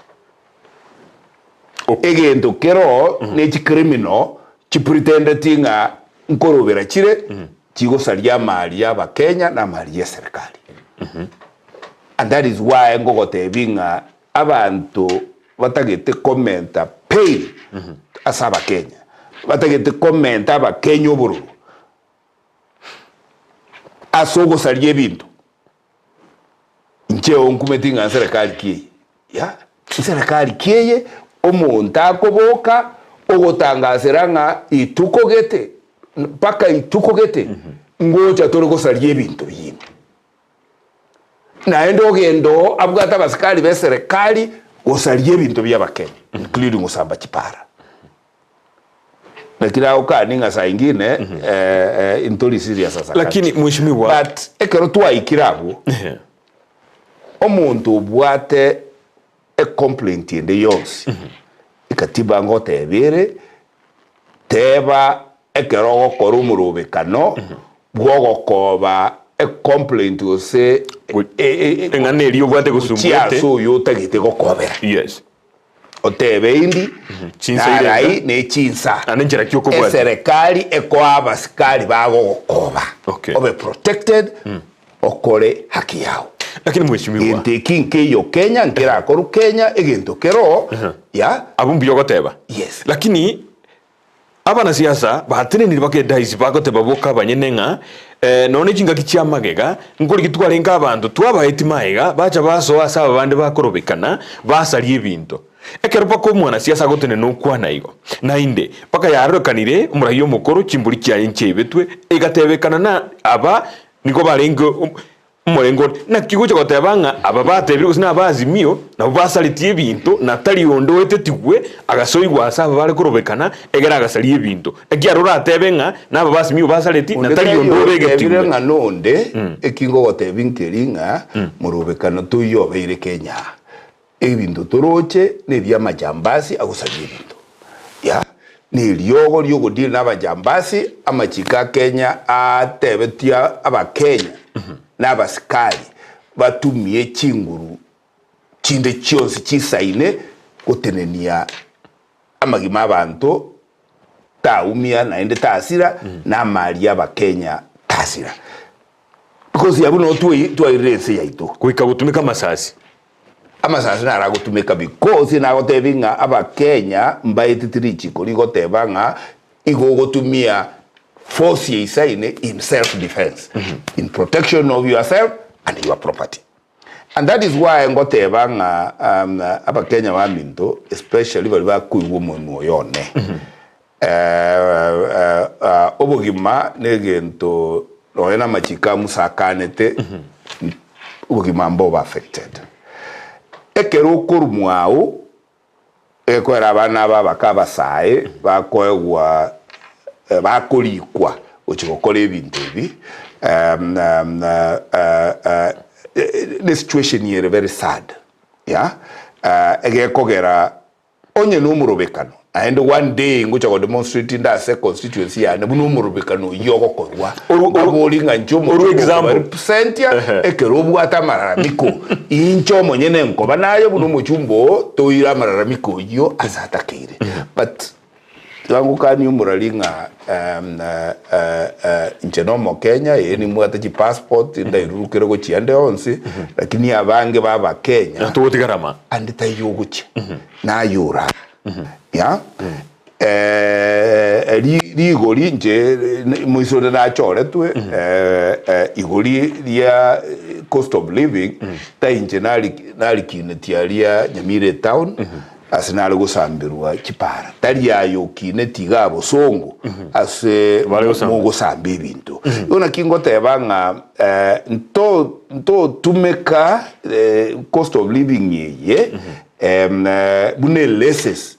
Egento kero ne chicriminal chipretendeti ng'a nkorobera chire chigosaria amari ya abakenya na amari ya eserekari. And that is why ngogotebi ng'a abanto batagete komenta pain ase abakenya, batagete komenta abakenya obororo ase ogosaria ebinto. Inche onkumeti ng'a nserekari ki eye? Ya, nserekari ki eye omonto akoboka ogotangasera ng'a ituko gete mpaka ituko gete ngocha tore gosaria ebinto biino. Naende ogenda oo abwate abasikari b'eserekari gosaria ebinto bi'Abakenya including gosamba chipara. Naki nagokani ng'a saa ingine eh, intori serious as a Lakini country. mheshimiwa But ekero twaikire abwo, omonto obwate ecomplaint ende yonsi, ekatiba ngoteba ere, teba ekero ogokora omorobekano bw'ogokoba ecomplaint gose Eng'ana eria obwate gochia gosumbuete. ase oyo otagete gokobera. Yes. Otebe indi, Chinsa irenga. narai ne chinsa. Naende nchera ki okobwatia? Eserekari ekoa abasikari bagogokoba Okay. obe protected okore haki yao. Lakini mheshimiwa, Gento eki nkeiyo Kenya nkerakorwe Kenya egento keroo ya abwo mbuya ogoteba. Yes. Lakini Abanasiasa batenenire bakedaisi bagoteba boka abanyene ng'a nonya ne chingaki chia magega nkorigia twarenge abanto twabaetie magega bacha basoa ase aba bande bakorobekana basaria ebinto. Ekero mpaka omwanasiasa agotenena okwana igo. Naende mpaka yarorekanire omoraia omokoro chimbori chiaye nchiaibetwe egatebekana na aba nigo barenge Omorenge one, naki gocha goteba ng'a aba batebire gose naba Azimio nabwo basaretie ebinto, na tari onde oetetigwe agasoigwa ase aba bare korobekana egere agasaria ebinto. Naki aro oratebe ng'a naba ba Azimio basareti, na Onde tari taiyo onde otebire obegetigwe. ng'a nonde, eki ngogotebia nkeri ng'a morobekano toiyo obeire Kenya aa. Ebinto toroche nebi'amajambasi agosaria ebinto. Ya, neriogo ri'ogodeal nabajambasi, amachiko a Kenya atebetie abakenya na abasikari batumie chinguru chinde chionsi chisaine gotenenia amagima abanto taumia naende tasira na amari y'abakenya tasira. Because abwo noo twairire ense yaito. Goika gotumeka amasasi. Amasasi naro agotumeka because nagotebi ng'a abakenya mbaeteti richiko rigoteba ng'a igo ogotumia force ya isaine in self defense, in protection of yourself and your property. And that is why ngoteba ng'a abakenya baminto especially baria bakoigwa omonwa oyo one, Obogima negento nonya namachiko a Musa akanete, obogima mbobe affected. Ekero okorwa mwao, egekoera abana aba abake abasae bakoegwa bakorikwa gochia gokora ebinto ebi, ne situation ere very sad, yeah, egekogera Onye nomorobekano, naende one day ngocha go demonstrate inde ase constituency yane buna omorobekano oyio ogokorwa. Mbabori ng'a inche Orwe omochie example. okobarepresentia ekero obwate amararamiko. Inche omonyene nkoba naye buna omochumba oo toire amararamiko oyio ase atakeire. But Tiga ngokanie omorari ng'a inche na omokenya, ee nimbwate chipassport, ndairurukere gochia ande onsi, lakini abange ba abakenya, Togotigara ama. ande taiyo ogochia, naye ore aa. Ya, rigori inche moiso onde nachoretwe, igori ria cost of living, tai inche narikinetie aria Nyamira etown, Ase nare gosamberwa chipara, tari aye okineti iga bosongo ase Bare gosamba. mogosamba ebinto. Igo naki ngoteba ng'a eh, nto ntotumeka eh, cost of living eye em, eh, buna elaces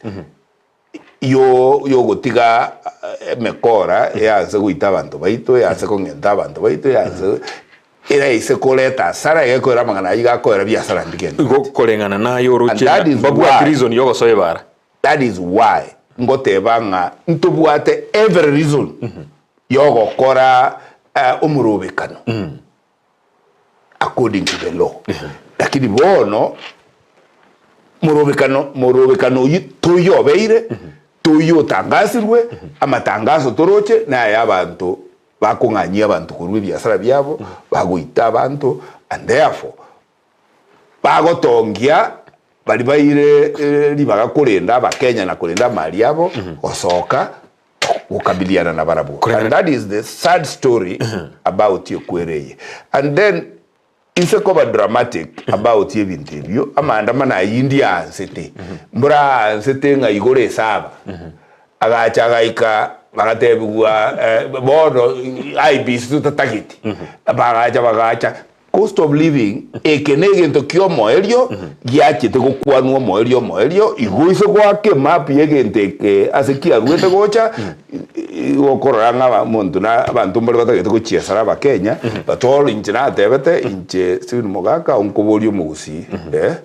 yo yogotiga eh, emekora eanse goita abanto baito, eanse kong'enta abanto baito, eanse Eraise koreta asara, egekoera amang'ana ayio gakoera biasara mbigendererete. Igo koreng'ana naye And oroche that ng'a is mbabwati why, reason yogosoa ebara. that is why. ngoteba ng'a ntobwate every reason yogokora omorobekano according to the law. Lakini bono morobekano morobekano oyio toiyo obeire, toiyo otangasirwe, amatangaso toroche naye abanto bakong'anyia abanto korwa ebiasara biabo, bagoita abanto and therefore bagotongia baria baire ribaga korenda abakenya na korenda amari abo gosoka gokabiliana nabarabwo. And that is the sad story about ekwere eye. And then inse koba dramatic about ebinto ebio, amaandamano ayio indiaansete, mbora aansete ng'a igoro esaba, agacha agaika bagatebigwa bono IEBC totatageti, bagacha bagacha. Cost of living, eke negento ki'omoerio giachete gokwanwa omoerio omoerio, igo ise goaka emap y'egento eke ase kiaruete gocha, igo okorora ng'a omonto na abanto mbare batagete gochiesera abakenya, but all inche natebete, inche Stephen Mogaka onkoboria omogusii eh,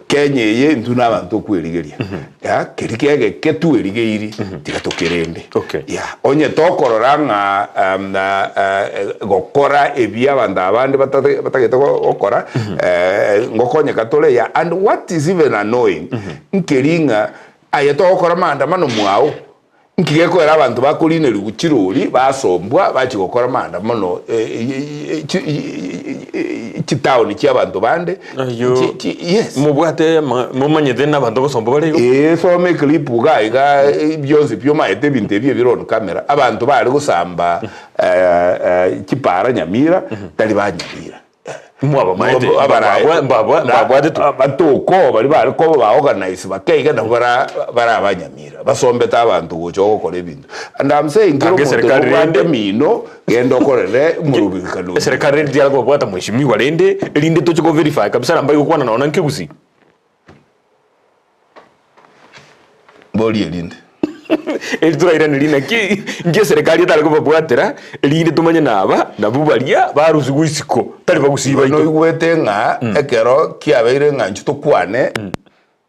Kenya eye intwe na abanto okwerigeria ya keri kegeke twerigeiri tiga tokerende Okay. ya onye tokorora ng'a um, na, eh, gokora ebi abanto abande batate- batagete go- gokora eh, ngokonyeka tore ya and what is even annoying nkeri ng'a aye togokora maandamano mwao Inki gekoera abanto bakorinerigwa chirori basombwa bachia gokora maandamano chitaoni chi'abanto bande? Ayio Chi- chi- yes. mobwate ama- momanyete nabanto gosomba bare igo? Ee, soma eclip iga iga bionsi pi omaete ebinto ebi ebire on camera, abanto bare gosamba chipara Nyamira tari ba Nyamira. Mwabamaete, mbabwatete. Abatoko baria bare koba ba organize bakeiga nabo bara bare abanyamira basombete abanto gocha ogokora ebinto. And I'm saying kera Tange omonto eserikari obwate rende. emino genda okorere omorobekano oyio. Eserikari rende tiara kobabwata mheshimiwa rende erinde toche ko verify kabisa na mbaigokwana nonya nkegusii. Mborie erinde. Eri torairanerie naki inki eserekari etare kobabwatera, erinde tomanye naba nabwo baria barusigwe isiko, tari bagusii baito. Noigwete ng'a ekero kiabeire ng'a inchuo tokwane,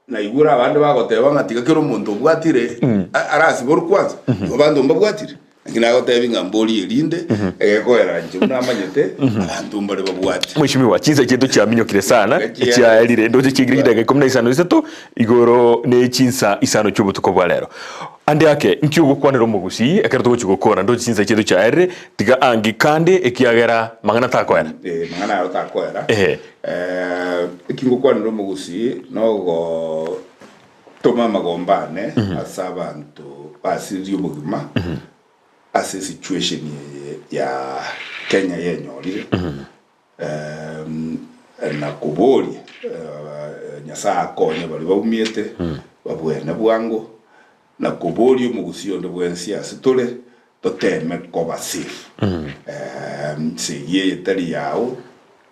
naigure abande bagoteba ng'a tiga kera omonto obwatire arasiborwe kwanza, igo abanto mbabwatire. Naki nagotebi ng'a mborie erinde, egekoera inche buna amanyete, abanto mbare babwate. Mheshimiwa, chinsa chiaito chiaminyokire sana, echiaerire ndoche chiaikire chidakika ikomi na isano na isato igoro ne chinsa isano chi'obotuko bwa rero. Ande ake, nki ogokwanera omogusii ekero togochia gokora ndoche chinsa chiaito chiaerire, tiga angi kande ekiagera mang'ana takoera. Eh, mang'ana aro takoera. Ehe. Eh, eki ngokwanera omogusii nogo Toma amagomba ane ase abanto basiririe obogima ase esituation eye ya Kenya yenyorire, na koboria Nyasae akonye baria baumiete babwene bwango, na koboria omogusii onde bwensi ase tore toteme koba safe. Esegi eye tari yao,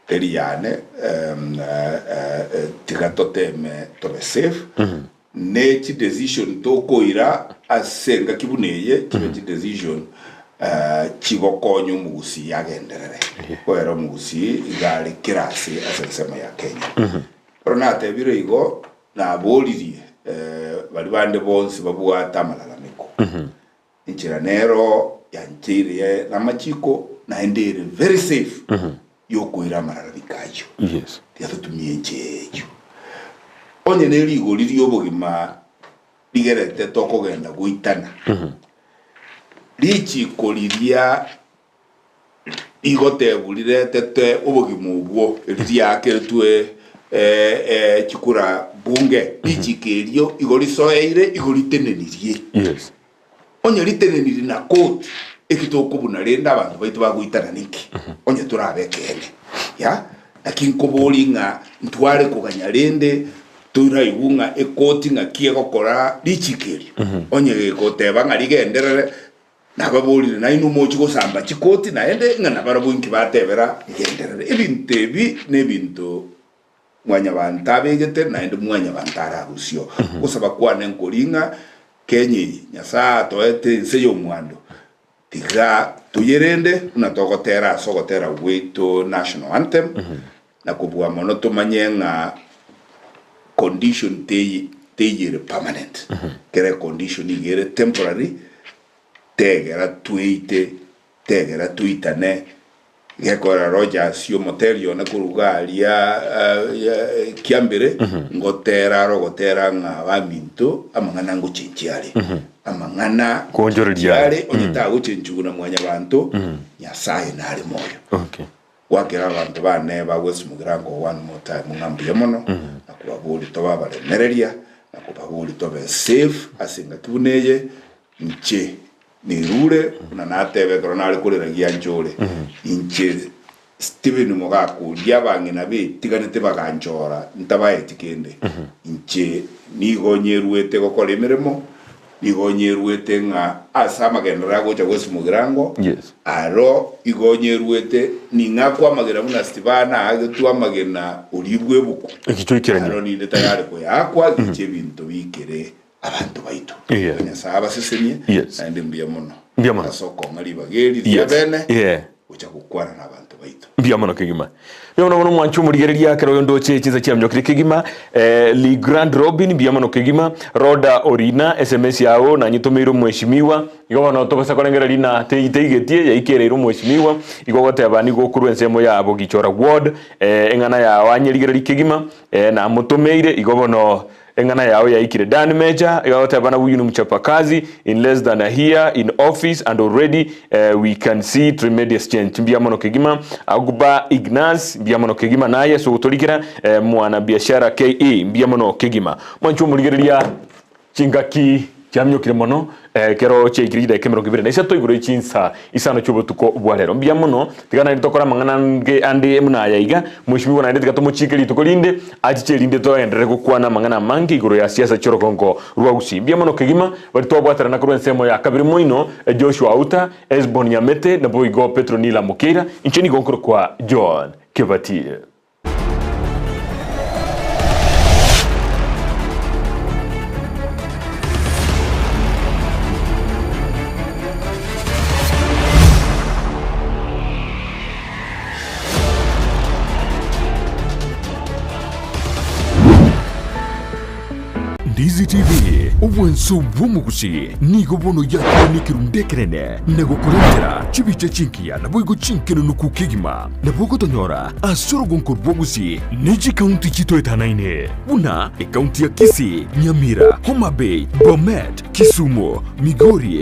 teri yane, tiga toteme tobe safe, ne chidecision tokoira ase engaki buna eye chibe chidecision chigokonya omogusii agenderere. Koera omogusii iga are kera ase ase ensemo ya Kenya. Ekero natebire igo, naboririe baria bande bonsi babwate amalalamiko. Enchera nero yancheire namachiko naende ere very safe yokoira amararamiko ayio. Yes. Tiga totumie enchera eyio. Onye ne rigori ri'obogima rigerete tokogenda goitana, richiko riria rigotebwa riretete obogima obwo, eri riaakeretwe chikura bunge, richiko erio igo risoeire igo ritenenirie. Yes. Onye riteneniri na koti, eki tokobuna rende abanto baito bagoitana ninki? Onye torabe ekeene. Ya? Naki nkoborie ng'a ntware koganya rende toraigwe ng'a ekoti ng'aki egokora richiko erio. Onye gegoteba ng'a rigenderere, nababorire nainwe mochie gosamba chikoti naende ng'a nabarabwo inki batebera rigenderere. Ebinto ebi nebinto Mwanyabanto abegete, naende mwanyabanto ararusio. Ogosaba kwane nkori ng'a Kenya eye Nyasae atoete ense y'omwando, tiga toyerende buna togotera ase ogotera gwaito National Anthem, na kobua mono tomanye ng'a condition tei. Teiyo ere permanent, kera econdition iga ere temporary, tegera tweite, tegera toitane, gekogera Rogers omoteri one korwa iga aria Kiambere, ngotera are ogotera ng'a abaminto amang'ana ngochenchia are, amang'ana Koonchoreria are. are, onye tagochenchigwa na mwanyabanto, Nyasaye nare moyo. Okay. Gwakera abanto bane bagwesimokera ango one more time ng'a mbuya mono, na kobaboria tobe abaremereria, na kobaboria tobe safe ase engaki buna eye, inche nirure buna nateba ekero nare korera giancha ore, inche Stephen mogaka oria abang'ina betiganete baganchora ntabaeti kende, inche nigo nyeruete gokora emeremo, Nigo onyeruete ng'a ase amagenderero agocha gwesimogera ango, Yes. aro igo onyeruete ning'akwe amagena buna Stefano aagetwe amagena oribwe ebuku. Ekichwa ekerania. Aro ninde tayari koyaakwa gicha ebinto biikere abanto baito. Yeah. Igo Nyasae abasesenie, Yes. naende mbuya mono Mbuya mono. ase okong'a ribaga eri ria Yes. bene Yeah. gocha gokwana nabanto baito. Mbuya mono kegima. Mbuya mono mono mwanche omorigereria ekero oyo ndoche chinsa chiaminyokire kegima. Eh, Lee Grand Robin mbuya mono kegima. Roda Orina SMS yao nanyetomeire omweshimiwa. Igo bono tobasa korengereria na tei teigetie yaikereire omweshimiwa. Igo ogoteba nigo okorwa ensemo ya Bogichora Ward. Eh, eng'ana yao anyerigereria kegima. Eh, namotomeire igo bono Eng'ana yao yaikire Dan Major, iga agoteba na huyu ni mchapakazi, in less than a year in office and already we can see tremedious change. Mbuya mono kegima Agba Ignace, mbuya mono kegima naye ase ogotorikera mwana biashara KE, mbuya mono kegima. Mwanche omorigereria chingaki chiaminyokire mono ekero chiaikire chidaeka 28 igoro ye chinsa isano chi'obotuko bwa rero. Mbuya mono, tiga naende tokore amang'ana ange ande buna aya iga, Mweshimiwa naende tiga tomochike rituko rinde achiche erinde toenderere gokwana amang'ana amange igoro ya siasa chi'orogongo rwa Gusii. Mbuya mono kegima baria twabwaterana korwa ensemo ya kabere moino, Joshua Auta, Esbon Nyamete, naboigo Petronila Mokeira, inche nigo nkorokwa John Kebati. Ndizi TV, obwanso bw'omogusi, nigo bono yakire nekerundu ekenene na gokorentera chibicha chingiya naboigo chinkenenuku kegima. Nabo ogotonyora ase orogonko rw'obosie ne chikaunti chitoetanaine buna ekaunti ya Kisii, Nyamira, Homa Bay, Bomet, Kisumu, Migori.